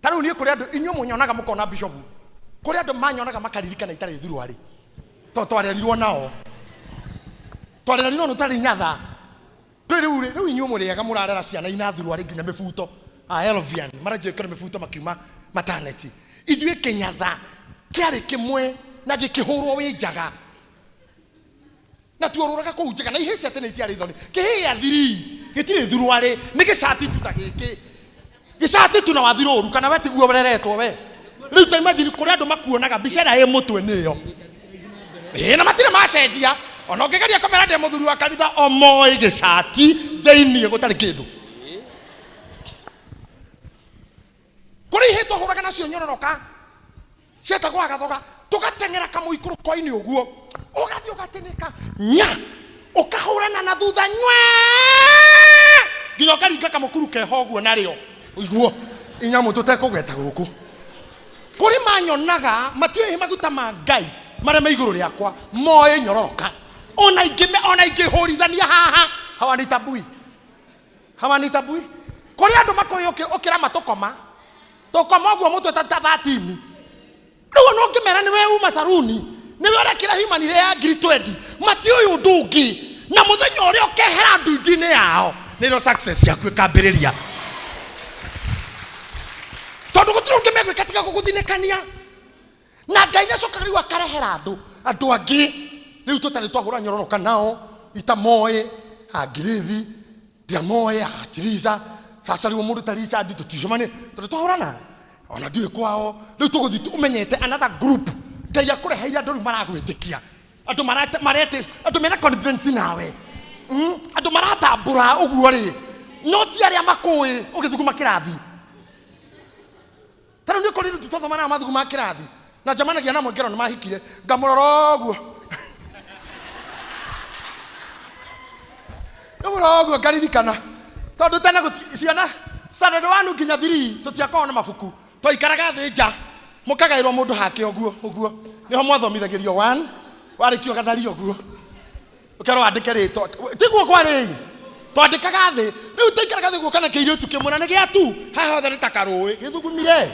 Speaker 2: Ta rĩu niĩ kũrĩ andũ inyuĩ mũnyonaga mũkona bishop, kũrĩ andũ manyonaga makaririkana itarĩ thuruarĩ tondũ twarerirwo nao, twarerirwo nao tũtarĩ nyatha. Twĩ rĩu rĩ, rĩu inyuĩ mũrĩega mũrarera ciana ina thuruarĩ nginya mĩbuto, a Elvian maranjia gwĩkĩra mĩbuto makiuma maternity. Ithuĩ kĩnyatha kĩarĩ kĩmwe na gĩkĩhũrwo wĩ njaga. Na tuorũraga kũu njega na ihĩĩ cia tene itiarĩ thoni. Kĩhĩĩ gĩa thiri gĩtirĩ thuruarĩ, nĩ gĩcati tu ta gĩkĩ. Gĩcati tu na wathira ũru kana we tiguo ũreretwo we. Rĩu ta imagine kũrĩ andũ makuonaga mbica ĩrĩa ĩ mũtwe nĩyo. Ĩĩ na matirĩ macenjia. Ona ũngĩgeria kũmera ndĩ mũthuri wa kanitha o moĩ gĩcati thĩinĩ gũtarĩ kĩndũ. Kũrĩ ihĩĩ twahũraga nacio nyororoka cietagwo agathoga, tũgateng'era kamũikũrũko-inĩ ũguo, ũgathiĩ ũgatĩnĩka nya, ũkahũrana na thutha nywe nginya ũkaringa kamũkuru keho ũguo narĩo ũiguo inyamũ tũtekũgweta gũkũ. Kũrĩ manyonaga matiũĩ maguta ma Ngai marĩa me igũrũ rĩakwa, moĩ nyororoka ona ingĩ ona ingĩhũrithania haha hawanitabui hawanitabui. Kũrĩ andũ makũĩ ũkĩrama tũkoma tũkoma ũguo mũtwe ta 13 rĩu ona ũngĩmera nĩwe uma saruni nĩwe ũrekĩra human ĩrĩa ya ngiri 20 matiũĩ ũndũ ũngĩ, na mũthenya ũrĩa ũkehera ndundu-inĩ yao nĩrĩo success yaku ĩkambĩrĩria, tondũ gũtirĩ ũngĩ megwĩka tiga gũgũthinĩkania. Na Ngai nĩacokaga rĩu akarehera andũ angĩ rĩu tũtarĩ twahũra nyororoka nao itamoĩ angirithi ndiamoĩ atirica. Sasa rĩu mũndũ ta Richard tũticemanie tondũ twahũrana ona ndiũĩ kwao. Rĩu tũgũthiĩ ũmenyete another group. Ngai akũreheire andũ rĩu maragwĩtĩkia, andũ marete andũ mena confidence nawe, andũ maratambũra ũguo rĩ, no ti arĩa makũĩ ũgĩthuguma kĩrathi. Ta rĩu nĩ ũkorire tũthoma nao mathuguma kĩrathi na njamanagia na mwengero nĩ mahikire, ngamũrora ũguo, ngamũrora ũguo ngaririkana, tondũ tene ciana standard 1 nginya 3 tũtiakoragwo na mabuku, twaikaraga thĩ nja mũkagaĩrwo mũndũ hake ũguo ũguo, nĩho mwathomithagĩrio 1 warĩkia ũgatharia ũguo ũkerwo wandĩke rĩtwa. Tiguo kwarĩ, twandĩkaga thĩ. Rĩu twaikaraga thĩ guo kana kĩirĩtu kĩmwe na nĩ gĩatu haha hothe nĩ ta karũĩ gĩthugumire.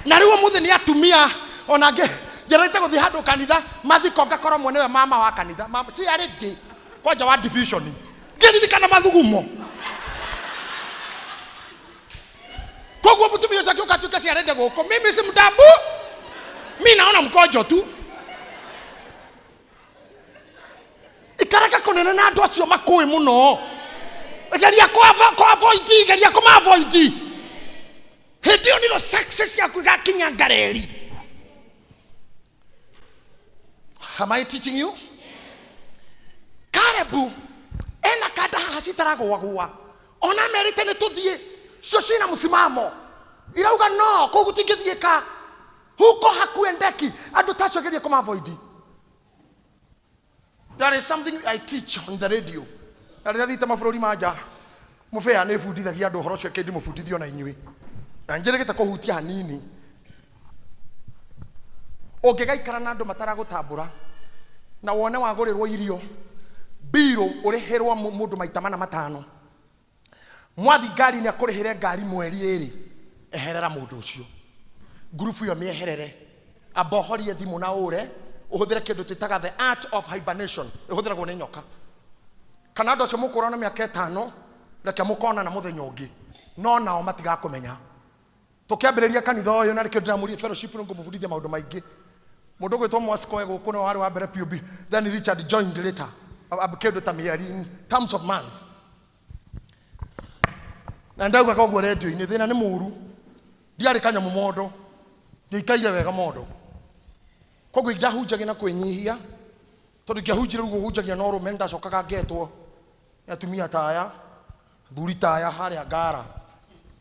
Speaker 2: Na rĩu ũmũthĩ nĩ atumia ona angĩ njerete gũthiĩ handũ kanitha mathiko ngakorwo mwe nĩwe mama wa kanitha mama ci arĩ ndĩ kwanja wa division ngĩririkana mathugumo. Koguo mũtumia ũcio akĩũka atuĩke ciarende gũkũ, mimi si mtambu, mi naona mkojo tu. Ikaraga kũnene na andũ acio makũĩ mũno, geria kũ-avoid, geria kũma-avoid. Hĩndĩ ĩyo nĩrĩo success yaku ĩgakinya ngareri. Am I teaching you? Caleb ena kanda haha citaragũagũa, ona merĩte nĩ tũthiĩ, cio cina msimamo, irauga no kũu gũtingĩthiĩka, huko hakuendeki. Andũ ta acio geria kũma-avoid. There is something I teach on the radio. Na rĩrĩa thiĩte mabũrũri ma nja mũbĩa nĩ bundithagia andũ ũhoro ũcio kĩndĩ mũbundithio na inyuĩ na njĩrĩgĩte kũhutia hanini. Ũngĩgaikara na andũ mataragũtambũra na wone wagũrĩrwo irio mbirũ ũrĩhĩrwo mũndũ maita mana matano, mwathi ngari-inĩ akũrĩhĩre ngari mweri ĩrĩ, eherera mũndũ ũcio, ngurubu ĩyo mĩeherere, amba ũhorie thimũ na ũre ũhũthĩre kĩndũ twĩtaga the art of hibernation, ĩhũthĩragwo nĩ nyoka. Kana andũ acio mũkũrana mĩaka 5, reke mũkonana mũthenya ũngĩ, no nao matigakũmenya. Tũkĩambĩrĩria kanitha ũyũ na nĩkĩo ndĩramũria fellowship nĩ ngũmũbundithia maũndũ maingĩ. Mũndũ ũgwĩtwo Mwasiko e gũkũ nĩwe warĩ wa mbere POB, then Richard joined later kĩndũ ta mĩeri in terms of months. Na ndaugaga ũguo rendio-inĩ, thĩna nĩ mũru, ndiarĩ kanyamũ mondo, ndiaikaire wega mondo, koguo ingĩahunjagia na kwĩnyihia, tondũ ingĩahunjire ũguo hunjagia na ũrũme, nĩndacokaga ngetwo nĩ atumia ta aya, athuri ta aya harĩa ngara,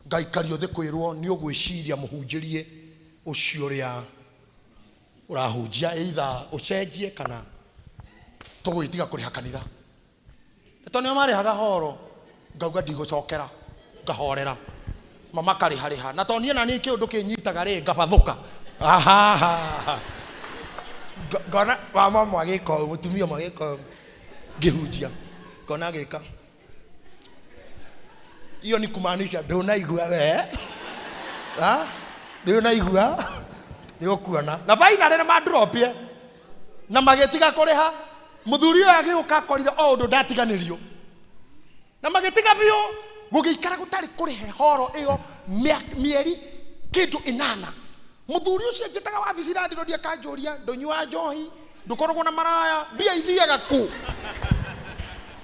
Speaker 2: ngaikario thĩ kwĩrwo nĩ ũgwĩciria mũhunjĩrie ũcio ũrĩa ũrahunjia, either ũcenjie kana tũgwĩtiga kũrĩha kanitha. Nĩ tondũ nĩo marĩhaga horo, ngauga ndigũcokera, ngahorera mama karĩharĩha, na tondũ niĩ na niĩ kĩũndũ kĩnyitaga rĩ, ngabathũka. Ahaha. Ngona mama ũmwe agĩka ũũ, mũtumia ũmwe agĩka ũũ ngĩhunjia, ngona agĩka hiyo ni kumaanisha ndũnaigua we. Ah? Ndũnaigua nĩ ũkuona. Na finally nĩ mandropire na magĩtiga kũrĩha. Mũthuri ũyũ agĩũka akorire o ũndũ ndatiganĩrio, na magĩtiga biũ. Gũgĩikara gũtarĩ kũrĩhe horo ĩyo mĩeri kĩndũ 8. Mũthuri ũcio anjĩtaga wabici landlord akanjũria, ndũnyua njohi? Ndũkoragwo na maraya, mbia ithiaga kũ?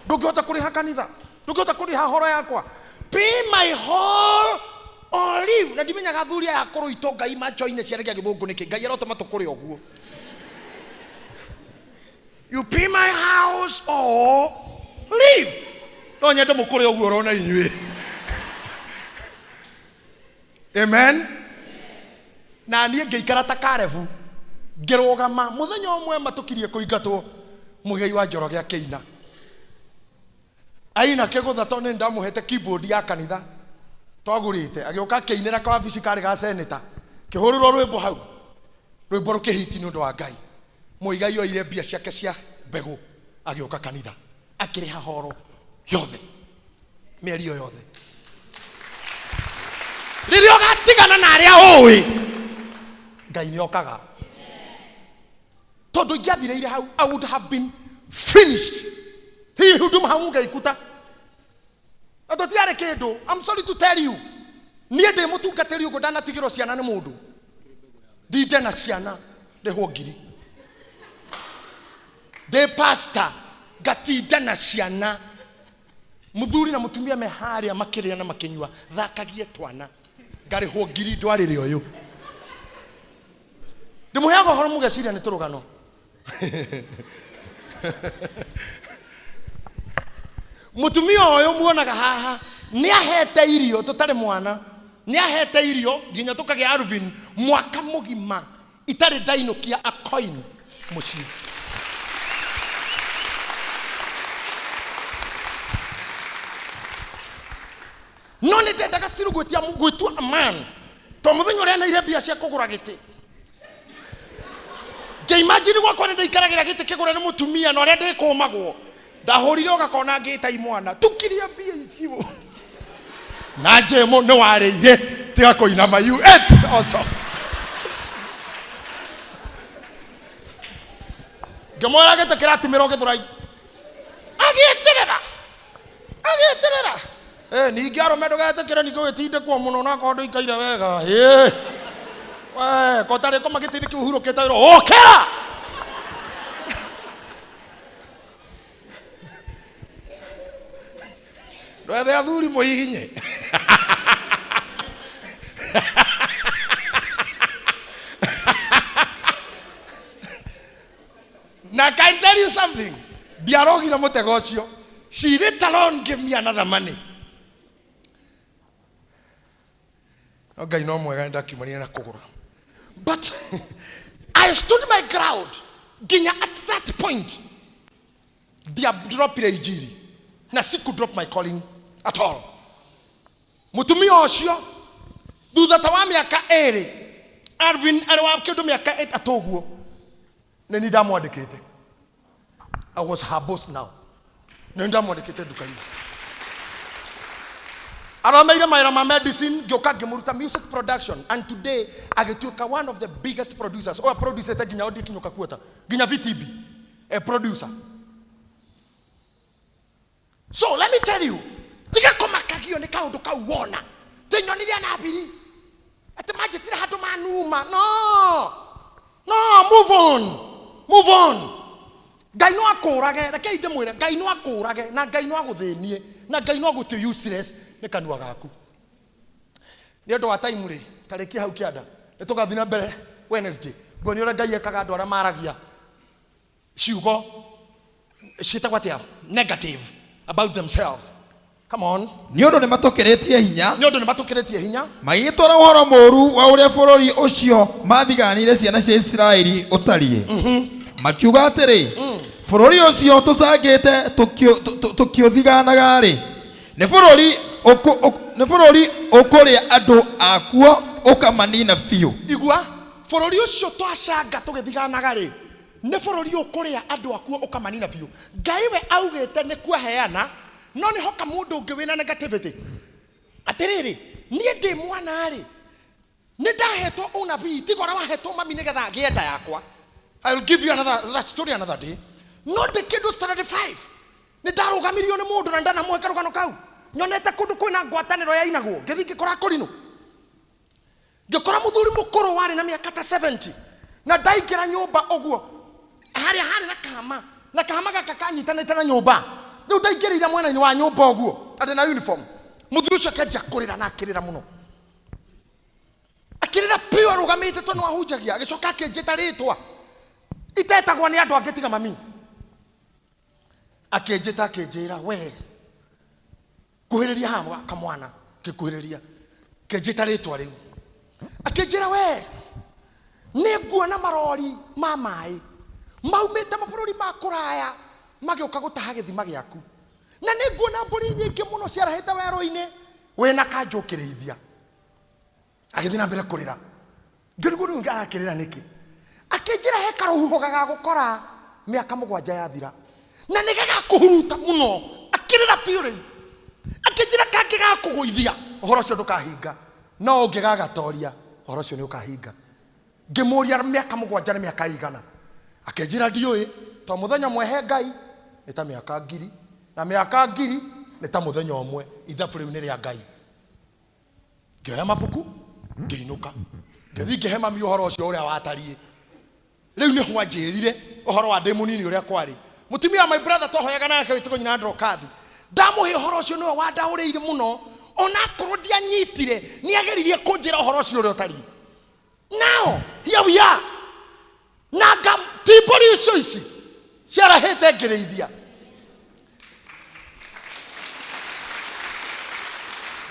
Speaker 2: Ndũngĩhota kũrĩha kanitha, ndũngĩhota kũrĩha horo yakwa. Pay my hall or leave. Na ndimenyaga athuri aya akũrũ itonga imachoine ciana gĩa gĩthũngũ nĩkĩ. Ngai arotũma tũkũre ũguo. You pay my house or leave. No nyende mũkũre ũguo ũrona inyuĩ. Amen. Na niĩ ngĩikara ta Karebu, ngĩrũgama mũthenya ũmwe matũkirie kũingatwo, Mũigai wa Njoroge akĩina. Aina kĩgũtha tondũ nĩ ndamũhete keyboard ya kanitha twagũrĩte, agĩũka akĩinĩra kawabici karĩ ga seneta, kĩhũrĩrwo rwĩmbo hau, rwĩmbo rũkĩhiti nĩ ũndũ wa Ngai. Mũigai oire mbia ciake cia mbegũ agĩũka kanitha akĩrĩha horo yothe mĩeri ĩyo yothe. Rĩrĩa ũgatigana na arĩa ũĩ, Ngai nĩ okaga. Tondũ ingĩathirĩire hau, I would have been finished. Hii huduma hamungeikuta. Na tũtiarĩ kĩndũ. I'm sorry to tell you. Niĩ ndĩ mũtungatĩri ũguo ndanatigĩrwo ciana nĩ mũndũ. Ndinde na ciana ndĩhwo ngiri. Ndĩ pastor ngatinda na ciana. Mũthuri na mũtumia me harĩa makĩrĩa na makĩnyua, thakagie twana. Ngarĩhwo ngiri ndwarĩre ũyũ. Ndĩmũheaga ũhoro mũgeciria nĩ tũrũgano. Mũtumia ũyũ muonaga haha nĩ ahete irio tũtarĩ mwana, nĩ ahete irio nginya tũkagĩa Alvin mwaka mũgima itarĩ ndainũkia a coin mũciĩ. No nĩ ndendaga still gwĩtia gwĩtua a man, to mũthenya ũrĩa neire mbia cia kũgũra gĩtĩ, ngĩimagine gwakwa nĩ ndaikaragĩra gĩtĩ kĩgũre nĩ mũtumia na ũrĩa ndĩkũmagwo. Ndahũrire ũgakona ngĩta imwana tukiria mbia icio na njemo nĩ warĩire, tiga kũinama, you ate also. Ngĩmwĩra gĩtĩ kĩratumĩrwo Gĩthũrai, agĩeterera agĩeterera. Ningĩ arũme ndũgetĩkĩre ningĩ ũgĩtindĩkwo mũno na akorwo ndũikaire wega. We ko tarĩ koma gĩtĩ-inĩ kĩu ũhurũkĩte wĩrwo ũkĩra. Ndwethe athuri mũhihinye. Na can tell you something, ndiarogire mũtego ũcio. She later on gave me another money. No Ngai no mwega, ndakiumanire na kũgũra. But I stood my ground nginya at that point. Ndiadropire injiri na siku drop my calling at all. Mũtumia ũcio thutha ta wa mĩaka ĩrĩ, Alvin arĩ wa kĩndũ mĩaka 3 ũguo, nĩ niĩ ndamwandĩkĩte. I was her boss now. Nĩ ndamwandĩkĩte nduka-inĩ. Aromeire mawĩra ma medicine, ngĩũka ngĩmũruta music production, and today agĩtuĩka one of the biggest producers. Oya producete nginya Odi Kinyũka Kuota, nginya VTB, a producer. So let me tell you, tiga kũmakagio nĩ kaũndũ kau wona. Tĩnyonire anabiri atĩ manjĩtire handũ manuma. No, no, move on, move on. Ngai no akũrage, rekei ndĩmwĩre, Ngai no akũrage na Ngai no agũthĩnie na Ngai no agũtue useless nĩ kanua gaku. Nĩ ũndũ wa time rĩ, tarĩkia hau kĩanda, nĩ tũgathiĩ na mbere Wednesday. Nguonia ũrĩa Ngai ekaga andũ arĩa maragia ciugo ciĩtagwo atĩa negative about themselves. Come on.
Speaker 1: Nĩ ũndũ nĩ matũkĩrĩtie hinya,
Speaker 2: Nĩ ũndũ nĩ matũkĩrĩtie hinya,
Speaker 1: magĩgĩtwara ũhoro mũũru wa ũrĩa bũrũri ũcio mathiganĩire ciana cia Isiraeli ũtariĩ, makiuga atĩrĩ, bũrũri ũcio tũcangĩte tũkĩũthiganaga-rĩ, nĩ bũrũri nĩ bũrũri ũkũrĩa andũ akuo ũkamanina biũ.
Speaker 2: Igua, bũrũri ũcio twacanga tũgĩthiganaga-rĩ, nĩ bũrũri ũkũrĩa andũ akuo ũkamanina biũ. Ngai we augĩte nĩ kuaheana, no nĩ hoka mũndũ ũngĩ wĩna negativity. Atĩrĩrĩ, niĩ ndĩ mwana-rĩ, nĩ ndahetwo ũnabii tiga ũrĩa wahetwo mami nĩgetha ngĩe nda yakwa. I will give you another that story another day. No ndĩ kĩndũ standard 5 nĩ ndarũgamirio nĩ mũndũ na ndanamũhe karũgano kau. Nyonete kũndũ kwĩna ngwatanĩro yainagwo, ngĩthiĩ ngĩkora kũrinũ, ngĩkora mũthuri mũkũrũ warĩ na mĩaka ta 70, na ndaingĩra nyũmba ũguo. Harĩa harĩ na kahama, na kahama gaka kanyitanĩte na nyũmba. Rĩu ndaingĩrĩire mwena-inĩ wa nyũmba ũguo, arĩ na uniform. Mũthuri ũcio akĩanjia kũrĩra na akĩrĩra mũno. Akĩrĩra piũ arũgamĩte tondũ ahunjagia, agĩcoka akĩnjĩta rĩtwa itetagwo nĩ andũ angĩ tiga mami. Akĩnjĩta akĩnjĩra, we kuhĩrĩria haha kamwana, ngĩkuhĩrĩria, akĩnjĩta rĩtwa rĩu. Akĩnjĩra, we nĩ nguona marori ma maĩ maumĩte mabũrũri ma kũraya magĩũka gũtaha gĩthima gĩaku, na nĩ nguona mbũri nyingĩ mũno ciarahĩte werũ-inĩ, wĩna kanjũ ũkĩrĩithia. Agĩthiĩ na mbere kũrĩra. Ngĩrigwo rĩu arakĩrĩra nĩkĩ. Akĩnjĩra he karũhuho gagagũkora mĩaka 7 yathira, na nĩ gagakũhuruta mũno. Akĩrĩra biũ rĩu. Akĩnjĩra kangĩgakũgũithia ũhoro ũcio ndũkahinga, no ũngĩgagatoria ũhoro ũcio nĩ ũkahinga. Ngĩmũria mĩaka 7 nĩ mĩaka ĩigana. Akĩnjĩra ndiũĩ, to mũthenya ũmwe he Ngai nĩ ta mĩaka 1000, na mĩaka 1000 nĩ ta mũthenya ũmwe. Ithabu rĩu nĩ rĩa Ngai. Ngĩoya mabuku ngĩinũka, ngĩthiĩ ngĩhe mami ũhoro ũcio ũrĩa watariĩ. Rĩu nĩ hwanjĩrire ũhoro wa ndĩ mũnini ũrĩa kwarĩ. Mũtumia wa my brother twahoyaga nake wĩtagwo nyina Ndrokathi, ndamũhe ũhoro ũcio nĩwe wandaũrĩire mũno, ona akorwo ndianyitire nĩ ageririe kũnjĩra ũhoro ũcio ũrĩa ũtariĩ. Now here we are, na nga ti mbũri icio ici ciarahĩte ngĩrĩithia,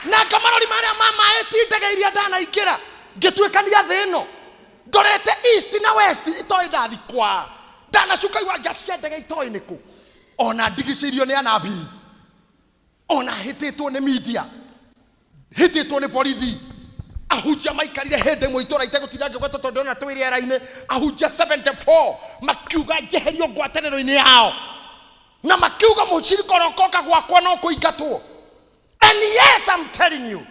Speaker 2: na nga marori marĩa ma maĩ ti ndege iria ndanaingĩra ngĩtuĩkania thĩ ĩno ndorete east na west itoĩ ndathi kwa ndanacuka iwanja cia ndege itoĩ nĩkũ, ona ndigicĩirio nĩ anabiri, ona hĩtĩtwo nĩ media, hĩtĩtwo nĩ borithi. Ahunjia maikarire hĩndĩ ĩmwe itũra itegũtinda ngĩgweta tondũ ndĩrona twĩ rĩera-inĩ, ahunjia 74 makiuga njeherio ngwatanĩro-inĩ yao, na makiuga mũcirika ũrokoka gwakwa no kũingatwo. And yes, I'm telling you,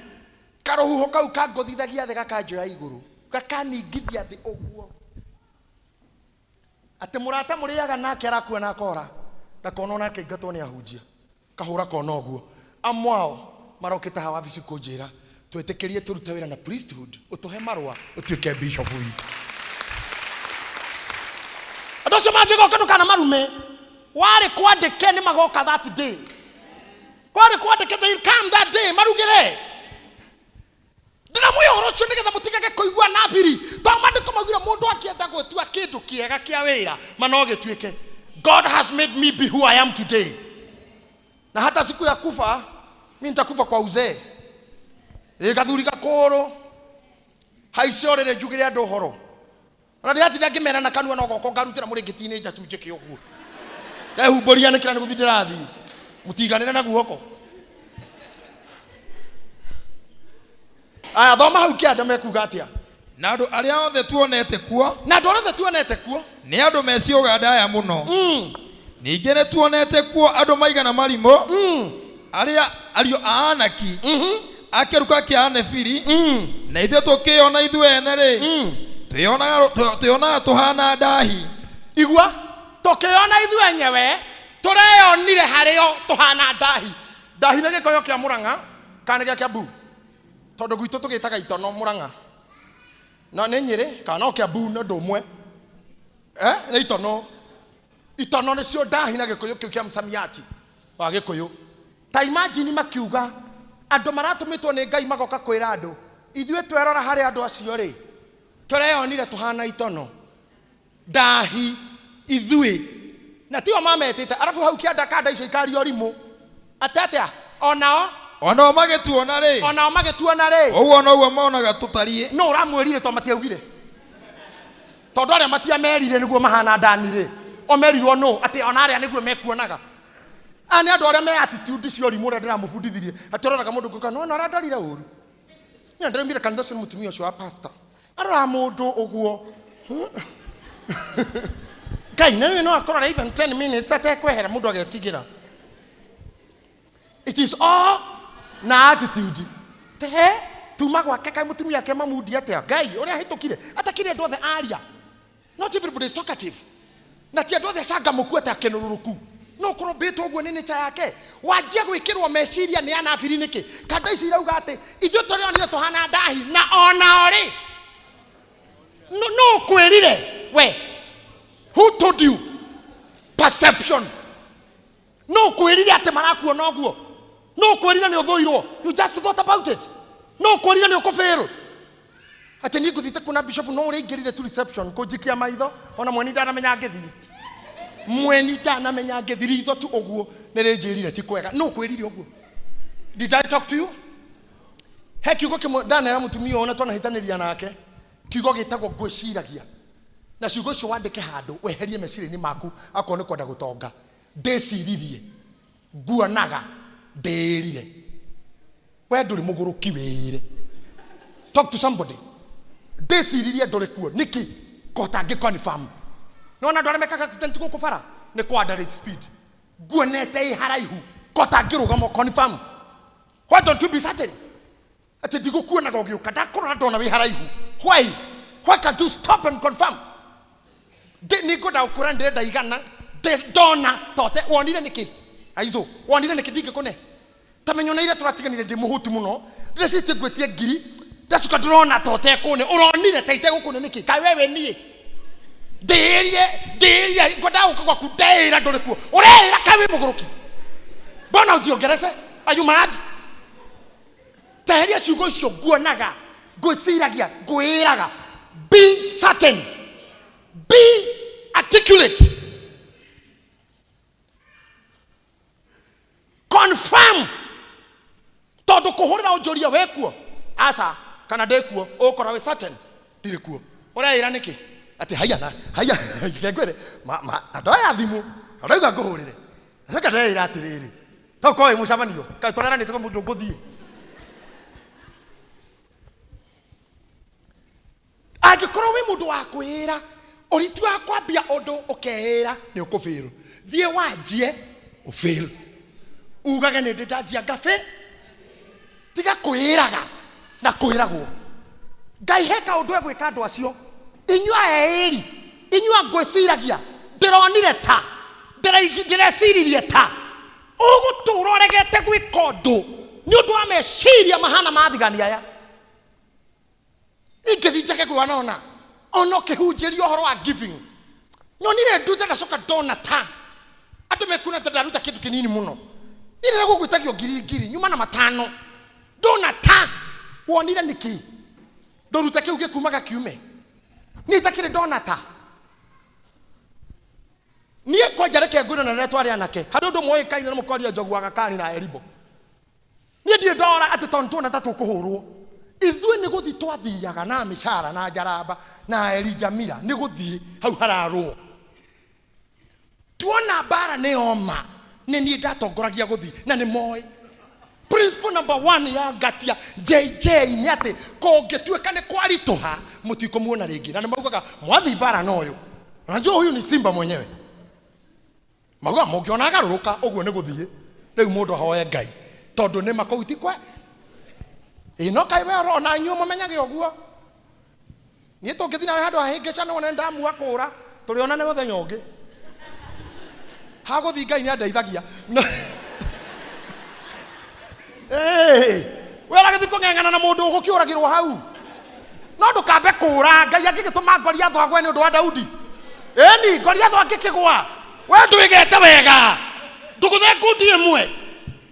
Speaker 2: karũhuho kau kangũthithagia thĩ gakanjoya igũrũ, gakaningithia thĩ ũguo, atĩ mũrata mũrĩaga nake arakua na akora, ndakona onake aingatwo nĩ ahunjia, kahũra kona ũguo. Amwe ao marokĩte haha wabici kũnjĩra twĩtĩkĩrie tũrute wĩra na priesthood, ũtũhe marũa ũtuĩke bishop witũ. Andũ acio mangĩgoka ndũkana marume, warĩ kwandĩke nĩ magoka that day, kwarĩ kwandĩke they will come that day marugĩre. Ndĩramwĩra ũhoro ũcio nĩgetha mũtigage kũigua nabiri, tondũ maandĩko maugire mũndũ angĩenda gwĩtua kĩndũ kĩega kĩa wĩra ma no gĩtuĩke. God has made me be who I am today, na hata siku ya kufa mi nitakufa kwa uzee. Rĩ gathuri gakũrũ haice ũrĩrĩ njugĩre andũ ũhoro, ona ndĩratinda ngĩmera na kanua no goko ngarutĩra mũrĩngĩti-inĩ njatu njĩke ũguo, ndehumbũria nĩkĩra nĩ gũthiĩ ndĩrathiĩ, mũtiganĩre na guoko. Aya, thoma hau kĩanda mekuga atĩa.
Speaker 1: Na andũ arĩa othe tuonete kuo,
Speaker 2: na andũ arĩa othe tuonete kuo
Speaker 1: nĩ andũ me ciũga ndaya mũno. Ningĩ nĩ tuonete kuo andũ maigana marimũ, arĩa ariũ a Anaki, a kĩruka kĩa Anefiri, na ithuĩ tũkĩyona ithuĩ ene rĩ, twĩyonaga tũhana ndahi.
Speaker 2: Igua, tũkĩyona ithuĩ enyewe tũreyonire harĩo tũhana ndahi. Ndahi nĩ gĩkoyo kĩa Mũrang'a kana nĩ gĩa Kiambu? Tondũ gwitũ tũgĩtaga itono Mũrang'a, no nĩ Nyĩrĩ kana no Kiambu, nĩ ũndũ ũmwe. Nĩ itono. Itono nĩcio ndahi na gĩkũyũ kĩu kĩa msamiati wa gĩkũyũ. Ta imagine makiuga andũ maratũmĩtwo nĩ Ngai magoka kwĩra andũ, ithuĩ twerora harĩ andũ acio rĩ, tũreyonire tũhana itono ndahi ithuĩ, na tio mametĩte. Arabu hau kĩanda kanda icio ikaria ũrimũ atĩ atĩa, onao
Speaker 1: onao magĩtuona rĩ,
Speaker 2: onao magĩtuona rĩ,
Speaker 1: ũguo noguo monaga tũtariĩ.
Speaker 2: No ũramwĩrire to matiaugire, tondũ arĩa matiamerire nĩguo mahana ndani rĩ, o merirwo no atĩ ona arĩa nĩguo mekuonaga. Aya nĩ andũ arĩa me attitude cia ũrimũ ũrĩa ndĩramũbundithirie, atĩ ũroraga mũndũ ũngĩ ũkona, nĩwona ũrĩa ndorire ũru, niĩ ndĩraumire kanitha ũcio nĩ mũtumia ũcio wa pastor, arora mũndũ ũguo Ngai na nĩ no akorora even 10 minutes atekwehera mũndũ agetigĩra. It is all na attitude. Tehe tuma gwake kaĩ mũtumia ake mamundi atĩa, Ngai ũrĩa ahĩtũkire atakĩrĩ andũ othe aria. Not everybody is talkative, na ti andũ othe acangamũku atĩ akenũrũrũku. No ũkorwo mbĩtwo ũguo nĩ nature yake, wanjia gwĩkĩrwo meciria nĩ anabiri nĩkĩ. Kanda ici irauga atĩ ithuĩ tũrĩonire tũhana ndahi, na onao rĩ no ũkwĩrire we. Who told you? Perception. No kwĩrire atĩ marakuona ũguo. No kwĩrire nĩ ũthũirwo. You just thought about it. No kwĩrire nĩ ũkũbĩrwo. Atĩ niĩ ngũthiĩte kuona bishop no ũrĩa aingĩrire tu reception kũnjikia maitho ona mweni ndanamenya ngĩthiĩ. Mweni ndanamenya ngĩthiĩ ritho tu ũguo nĩ rĩnjĩrire ti kwega. No kwĩrire ũguo. Did I talk to you? He kiugo kĩmwe ndanera mũtumia ũyũ na twanahĩtanĩria nake. Kiugo gĩtagwo ngwĩciragia. Na ciugo icio wandĩke handũ weherie meciria-inĩ maku akorwo nĩ kwenda gũtonga. Ndĩciririe, nguonaga, ndĩĩrire. We ndũrĩ mũgũrũki wĩĩre. Talk to somebody. Ndĩciririe ndũrĩ kuo nĩkĩ? Ko ũtangĩ confirm. Nĩwona andũ arĩa mekaga accident gũkũ bara nĩ kwa underrate speed. Nguonete ĩ haraihu ko ũtangĩrũgama confirm. Why don't you be certain? Atĩ ndigũkuonaga ũgĩũka ndakũrora ndona wĩ haraihu. Why? Why can't you stop and confirm? Nĩ ngwenda gũkũra ndĩrenda igana ndona tote wonire nĩkĩ? Aizo wonire nĩkĩ ndingĩkũne? Ta menya ona ira tũratiganire ndĩ mũhũtu mũno ndĩrecirĩtie ngwĩtie ngiri ndacoka ndĩrona tote kũne ũronire ta itegũkũne nĩkĩ? Kaĩ we wĩ niĩ? Ndĩĩrire ndĩĩrire ngwenda gũka gwaku ndeĩra ndũrĩ kuo ũreĩra kaĩ wĩ mũgũrũki? Mbona ũnjiongerece? Are you mad? Teheria ciugo icio nguonaga ngwĩciragia ngwĩraga. Be certain, be articulate, confirm. Tondũ kũhũrĩra ũnjũrie wĩ kuo aca kana ndĩ kuo ũgũkora wĩ certain ndirĩ kuo. Ũreĩra nĩkĩ? Atĩ haiya na haiya ngwĩre ma na ndoya thimũ na ndauga ngũhũrĩre acoka ndeĩra atĩrĩrĩ to ũkorwo wĩ mũcemanio kaĩ tũreranĩte kwa mũndũ ngũthiĩ. Angĩkorwo wĩ mũndũ wa kwĩĩra ũritũ wa kwambia ũndũ ũkeĩra nĩ ũkũbĩrwo, thiĩ wanjie ũbĩrwo, ugage nĩ ndĩ ndanjia ngabĩ. Tiga kwĩĩraga na kwĩragwo. Ngai he kaũndũ egwĩka andũ acio. Inyuĩ aeĩri, inyuĩ angwĩciragia, ndĩronire ta, ndĩreciririe ta, ũgũtũra ũregete gwĩka ũndũ nĩ ũndũ wa meciria mahana ma thigani aya. Ingĩthiĩ njage kuona ona ona ũkĩhunjĩria ũhoro wa giving, nyonire ndute ndacoka ndona ta andũ mekuona ta ndaruta kĩndũ kĩnini mũno. Niĩ rĩrĩa gũgwĩtagio ngiri ngiri nyuma na matano, ndona ta wonire nĩkĩ ndũrute kĩu gĩkumaga kiume. Niĩ itakĩrĩ ndona ta niĩ kwanja reke ngwĩre na rĩrĩa twarĩ anake harĩ ũndũ mwoĩkaine na mũkoria Njogu wa Gakani na Eribo. Niĩ ndirĩ ndora atĩ tondũ tuona ta tũkũhũrwo. Ithuĩ nĩ gũthiĩ twathiaga na mĩcara na njaramba na Elijah Mira nĩ gũthiĩ hau hararũo. Tuona mbara nĩ yoma, nĩ niĩ ndatongoragia gũthiĩ na nĩ moĩ. Principle number 1 ya Ngatia JJ nĩ atĩ kũngĩtuĩka nĩ kwaritũha mũtikũmuona rĩngĩ. Na nĩ maugaga mwathiĩ mbara na ũyũ, unajua huyu ni simba mwenyewe. Maugaga mũngĩona agarũrũka ũguo nĩ gũthiĩ rĩu mũndũ ahoe Ngai tondũ nĩ makũu ti kwe. Ĩ no kaĩ we ũrona inyuĩ mũmenyage ũguo. Niĩ tũngĩthiĩ nawe handũ hahĩngĩca nĩ wone ndamua kũra tũrĩona nĩ mũthenya ũngĩ. Hagũthiĩ Ngai nĩ andeithagia. We ũragĩthiĩ kũng'eng'ana na mũndũ ũgũkĩũragĩrwo hau. No ndũkambe kũra Ngai angĩgĩtũma Goliathũ agwe nĩ ũndũ wa Daudi. Ĩni Goliathũ angĩkĩgwa we ndwĩgete wega ndũgũthe ngundi ĩmwe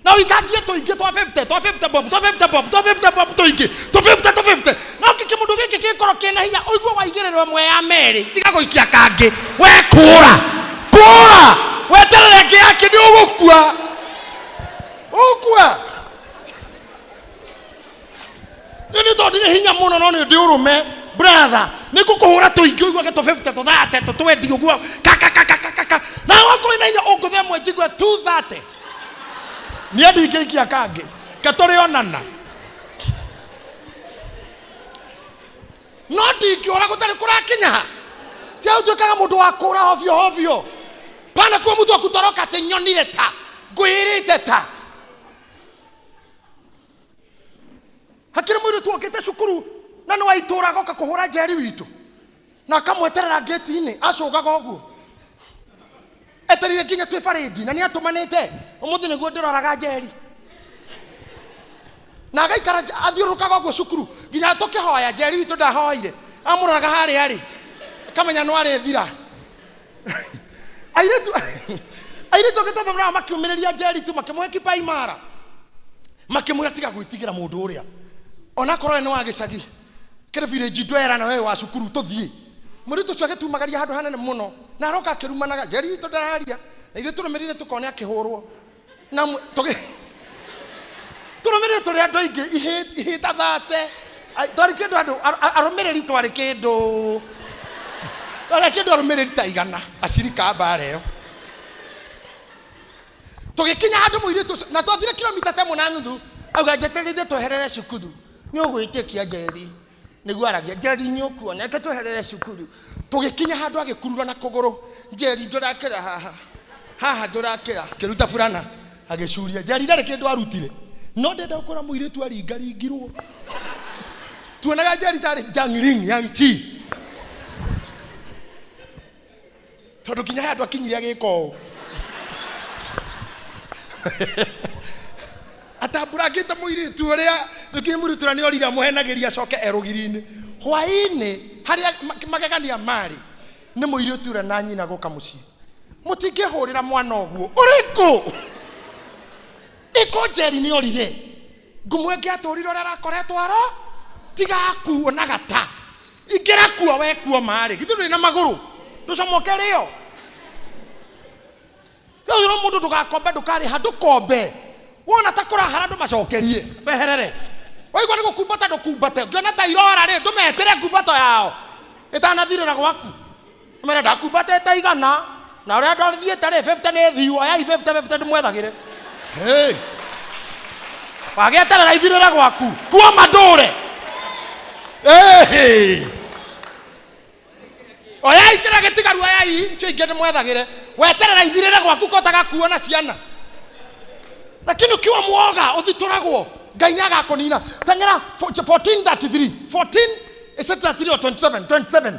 Speaker 2: na ũikangie tũingĩ twa 50 twa 50 bob twa 50 bob twa 50 bob tũingĩ tũ 50 tũ 50 no kĩkĩ mũndũ gĩkĩ gĩkorwo kĩna hinya ũigue waigĩrĩrwo ĩmwe ya merĩ tiga gũikia kangĩ we kũra kũra weterere ĩngĩ yake nĩ ũgũkua ũgũkua. Nĩ nĩ tondũ ndirĩ hinya mũno no nĩ ndĩ ũrũme brother nĩ ngũkũhũra tũingĩ ũiguage tũ 50 tũ 30 tũ 20 ũguo ka ka ka ka ka ka ka na wakorwo wĩna hinya ũngũthe ĩmwe njigue 230 niĩ ndingĩikia kangĩ ke tũrĩonana no ndingĩũra gũtarĩ kũrakinya ha ti hau tuĩkaga mũndũ wa kũra hovyo hovyo pana kuo mũndũ akutoroka atĩ nyonire ta ngwĩrĩte ta hakĩrĩ mũirĩtu okĩte cukuru na nĩ wa itũũra agoka kũhũra njeri witũ na akamweterera ngĩti-inĩ acũgaga ũguo etereire nginya twĩ barĩndi na nĩ atũmanĩte ũmũthĩ nĩguo ndĩroraga njeri na agaikara athiũrũrũkaga ũguo cukuru nginya tũkĩhoya njeri witũ ndahoire amũroraga harĩa arĩ akamenya no arĩthira. Airĩtu airĩtu angĩ tondũ nao makiumĩrĩria Njeritu makĩmũhe kipaimara, makĩmwĩra tiga gwĩtigĩra mũndũ ũrĩa, onakorwo we nĩ wa gĩcagi kĩrĩ village ndwera na we wa cukuru tũthiĩ. Mũirĩtu ũcio agĩtumagaria handũ hanene mũno na aroka akĩrumanaga Njeritu ndararia, na ithuĩ tũrũmĩrĩire tũkone akĩhũrwo na tũgĩ tũrũmĩrĩire tũrĩ andũ aingĩ ihĩ ta thate. Ai, twarĩ kĩndũ andũ arũmĩrĩri twarĩ kĩndũ arũmĩrĩri ta 100 acirika a mbara ĩyo. Tũgĩkinya handũ mũirĩtu ũcio na twathire kilomita ta 1.5, auga njeterire tweherere cukuru, nĩ ũgwĩtĩkia Njeri nĩguo aragia Njeri nĩ ũkuona reke tweherere cukuru. Tũgĩkinya handũ agĩkurura na kũgũrũ, Njeri ndũrakĩra haha haha ndũrakĩra, akĩruta burana agĩcuria. Njeri ndarĩ kĩndũ arutire, no ndenda gũkora mũirĩtu aringaringirwo. Tuonaga Njeri tarĩ Jangling Yang Chi, tondũ nginya he andũ akinyire agĩka ũũ atamburangĩte mũirĩtu ũrĩa nginya mũirĩtu ũrĩa nĩ orire amũhenagĩria acoke erũgiri-inĩ hwaĩ-inĩ harĩa magegania marĩ nĩ mũirĩtu ũrĩa na nyina gũka mũciĩ. Mũtingĩhũrĩra mwana ũguo ũrĩkũ ĩko Njeri nĩ orire ngumo ĩngĩ atũrire ũrĩa arakoretwo aro tigakuo na gata ingĩra kuo wekuo marĩ githĩ ndũrĩ na magũrũ ndũcomoke rĩo rĩu ũyũ mũndũ ndũgakombe ndũkarĩha ndũkombe wona ta kũrahara ndũmacokerie weherere waigua nĩ gũkumbata ndũkumbate ũngĩona ta irora rĩ ndũmetĩre ngumbato yao ĩtanathirĩra gwaku mera ndakumbatĩte 100 na ũrĩa ndathiĩte rĩ 50 nĩ thiu oyai 50 50 ndĩmwethagĩre. Hey. Wagĩeterera ithirĩre gwaku kuoma ndũre. Hey. Oyai kĩrĩa gĩtigaru oyai icio ingĩ ndĩmwethagĩre weterera ithirĩre gwaku kotaga kuona ciana, lakini ukiwa mwoga ũthitũragwo Ngai nĩ agakũnina. Teng'era 1433 14, is it 33 or 27? 27.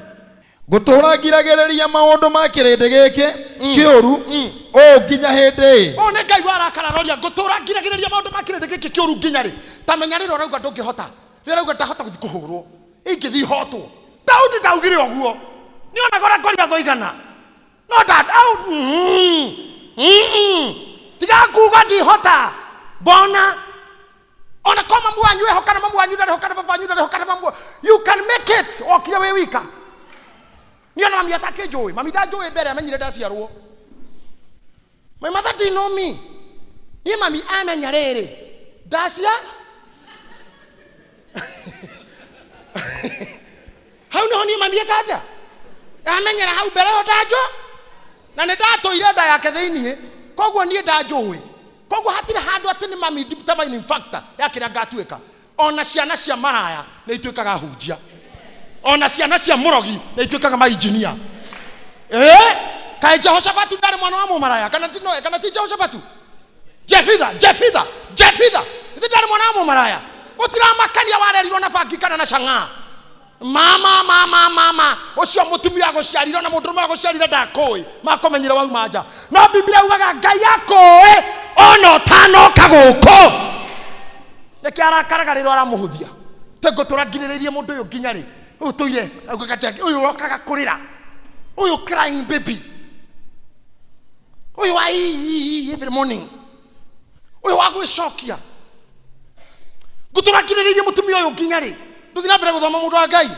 Speaker 1: Ngũtũũra ngiragĩrĩria maũndũ ma kĩrĩndĩ gĩkĩ kĩũru ũũ nginya hĩndĩ ĩ?
Speaker 2: Ũũ nĩ Ngai warakara roria ngũtũũra ngiragĩrĩria maũndũ ma kĩrĩndĩ gĩkĩ kĩũru nginya rĩ? Ta menya rĩrĩa ũrauga ndũngĩhota, rĩrĩa ũrauga ndahota gũthiĩ kũhũrwo ingĩthiĩ hotwo. Daudi ndaugire ũguo, nĩonaga ũrĩa Goliath oigana no nda au tiga kuga ndihota mbona ona ko mamu wanyu eho kana mamu wanyu ndarĩ ho kana baba wanyu ndarĩ ho kana mamu you can make it wokire wĩ wika. Niĩ ona mami atakĩnjũĩ, mami ndanjũĩ mbere amenyire ndaciarwo. My mother didn't know me. Niĩ mami amenya rĩrĩ ndacia hau niho niĩ mami eka atĩa amenyera hau mbere ĩyo ndanjũ na nĩ ndatũire nda yake thĩiniĩ, koguo niĩ ndanjũĩ, koguo hatirĩ handũ atĩ nĩ mami determining factor ya kĩrĩa ngatuĩka. Ona ciana cia maraya nĩ ituĩkaga hunjia, ona ciana cia mũrogi nĩ ituĩkaga mainjinia. Kaĩ Jehoshafatu ndarĩ mwana wa mũmaraya kana ti? No, kana ti Jehoshafatu? Jefitha, Jefitha, Jefitha ithe ndarĩ mwana wa mũmaraya. Gũtiramakania warerirwo na bangi kana na cang'aa. Mama mama mama ũcio mũtumia agũciarire na mũndũrũme agũciarire ndakũĩ makũmenyire wauma nja, no Biblia ugaga Ngai akũĩ ona ũtanoka gũkũ. Nĩkĩ arakaraga rĩrĩa aramũhũthia te ngũtũra ngirĩrĩirie mũndũ ũyũ nginya rĩ? Ũyũ tũire augaga atĩ ũyũ okaga kũrĩra, ũyũ crying baby, ũyũ wa ii every morning, ũyũ wa gwĩcokia, ngũtũra ngirĩrĩirie mũtumia ũyũ nginya rĩ? Ndũthiĩ na mbere gũthoma, mũndũ wa Ngai.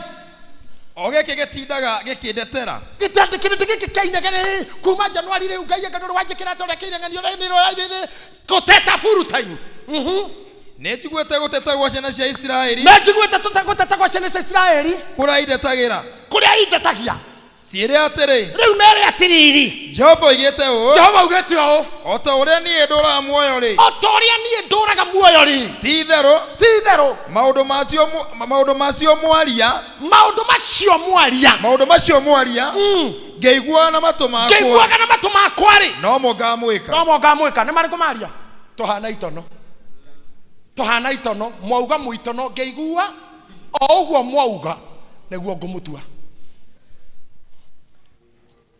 Speaker 1: O gĩkĩ gĩtindaga gĩkĩndetera.
Speaker 2: Gĩtandĩ kĩrĩndĩ gĩkĩ kĩa inegene kuma Januari rĩu Ngai anga ndũrĩ wanjĩkĩra atĩa ũrĩa kĩireganio gũteta full time.
Speaker 1: Nĩ njiguĩte gũteta gwa ciana cia Isiraeli.
Speaker 2: Nĩ njiguĩte gũteta gwa ciana cia Isiraeli.
Speaker 1: Kũrĩa indetagĩra.
Speaker 2: Kũrĩa indetagia.
Speaker 1: Ciĩre atĩrĩ.
Speaker 2: Rĩu mere atĩrĩrĩ.
Speaker 1: Jehova oigĩte ũũ.
Speaker 2: Jehova augĩte ũũ.
Speaker 1: O ta ũrĩa niĩ ndũũraga muoyo rĩ,
Speaker 2: o ta ũrĩa niĩ ndũraga muoyo rĩ,
Speaker 1: ti itherũ,
Speaker 2: ti itherũ,
Speaker 1: maũndũ macio mwaria,
Speaker 2: maũndũ macio mwaria,
Speaker 1: maũndũ macio mwaria ngĩiguaga na matũ makwa,
Speaker 2: ngĩiguaga na matũ makwa rĩ,
Speaker 1: no mo ngamwĩka.
Speaker 2: No mo ngamwĩka. Nĩ marĩkũ maria? Tũhana itono, tũhana itono, mwauga mũitono ngĩigua o ũguo mwauga nĩguo ngũmũtua.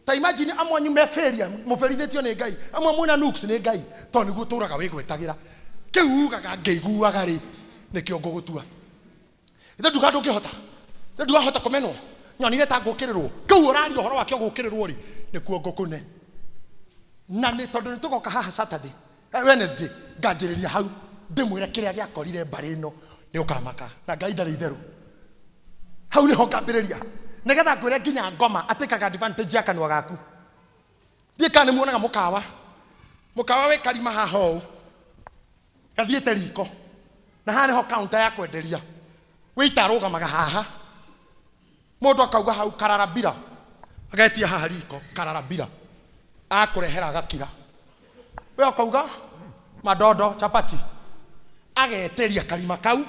Speaker 2: Ta imagine amwe anyu me failure mũberithĩtio nĩ Ngai, amwe mwĩna nukes nĩ Ngai, tondũ nĩguo ũtũraga wĩgwetagĩra kĩu ugaga ngĩiguaga rĩ nĩkĩo ngũgũtua. Ithe nduga ndũngĩhota, ithe ndugahota kũmenwo. Nyonire ta ngũkĩrĩrwo. Kĩu ũraria ũhoro wakĩo gũkĩrĩrwo rĩ, nĩkuo ngũkũne. Na nĩ tondũ nĩ tũgoka haha Saturday, Wednesday, nganjĩrĩria hau ndĩmwĩre kĩrĩa gĩakorire mbarĩ ĩno nĩ ũkamaka na Ngai ndarĩ itherũ. Hau nĩho ngambĩrĩria nĩgetha ngwĩre nginya ngoma atĩkaga advantage ya kanua gaku. Ndiĩ kana nĩ muonaga mũkawa, mũkawa wĩ karima haha ũũ gathiĩte riko, na haha nĩho counter ya kwenderia. Wĩita arũgamaga haha, mũndũ akauga hau kararabira, agetia haha riko kararabira, akũrehera agakira. We ũkauga madodo chapati, agetĩria karima kau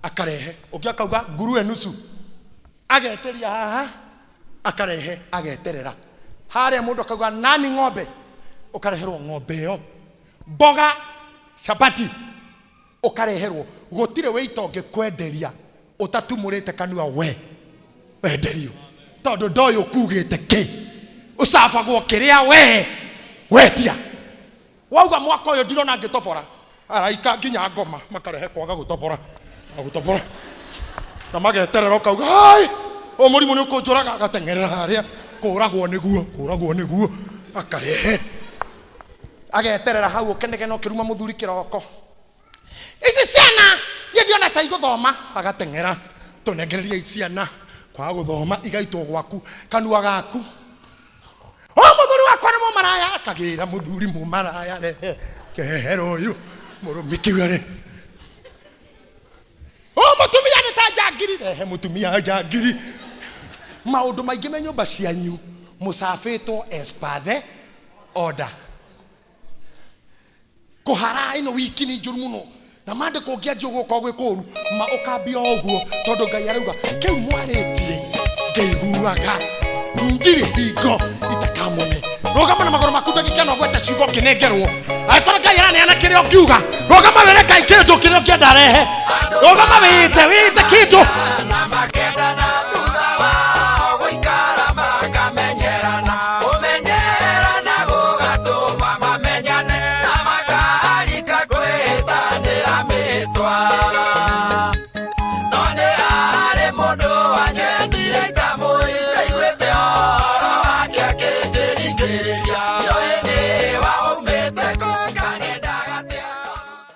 Speaker 2: akarehe. Ũngĩ akauga nguruwe nusu, agetĩria haha akarehe, ageterera harĩa. Mũndũ akauga nani ng'ombe, ũkareherwo ng'ombe ĩyo, mboga chapati ũkareherwo. Gũtirĩ wĩita ũngĩkwenderia ũtatumũrĩte kanua we wenderio, tondũ ndoĩ ũkugĩte kĩ. Ũcabagwo kĩrĩa we wetia. Wauga mwaka ũyũ ndirona ngĩtobora, araika nginya ngoma makarehe kwaga gũtobora na gũtobora na mageterera. Ũkauga hai o mũrimũ nĩ ũkũnjũraga, agateng'erera harĩa kũragwo nĩguo kũragwo nĩguo, akarehe ageterera hau ũkenegena ũkĩruma mũthuri kĩroko, ici ciana niĩ ndiona ta igũthoma, agateng'era tũnengererie ciana kwaga gũthoma igaitwo gwaku kanua gaku. O mũthuri wakwa nĩ mũmaraya, akagĩra mũthuri mũmaraya, rehe kehera ũyũ mũrũmi kiuga re o mũtumia nĩ ta njangiri, rehe mũtumia njangiri. Maũndũ maingĩ me nyũmba cianyu mũcabĩtwo as per the order. Kũhara ĩno wiki nĩ njũru mũno na mandĩko ũngĩanjia ũguo ũkorwo gwĩ kũru ma ũkambia o ũguo, tondũ Ngai arauga kĩu mwarĩtie ngĩiguaga ndirĩ hingo itakamũne. Rũgama na magũrũ maku ndagĩka ĩno gweta ciugo ũkĩnengerwo. Angĩkorwo Ngai araneana kĩrĩa ũngiuga, rũgama wĩre Ngai kĩndũ kĩrĩa ũngĩenda arehe. Rũgama wĩte wĩte kĩndũ.
Speaker 3: Na makendana.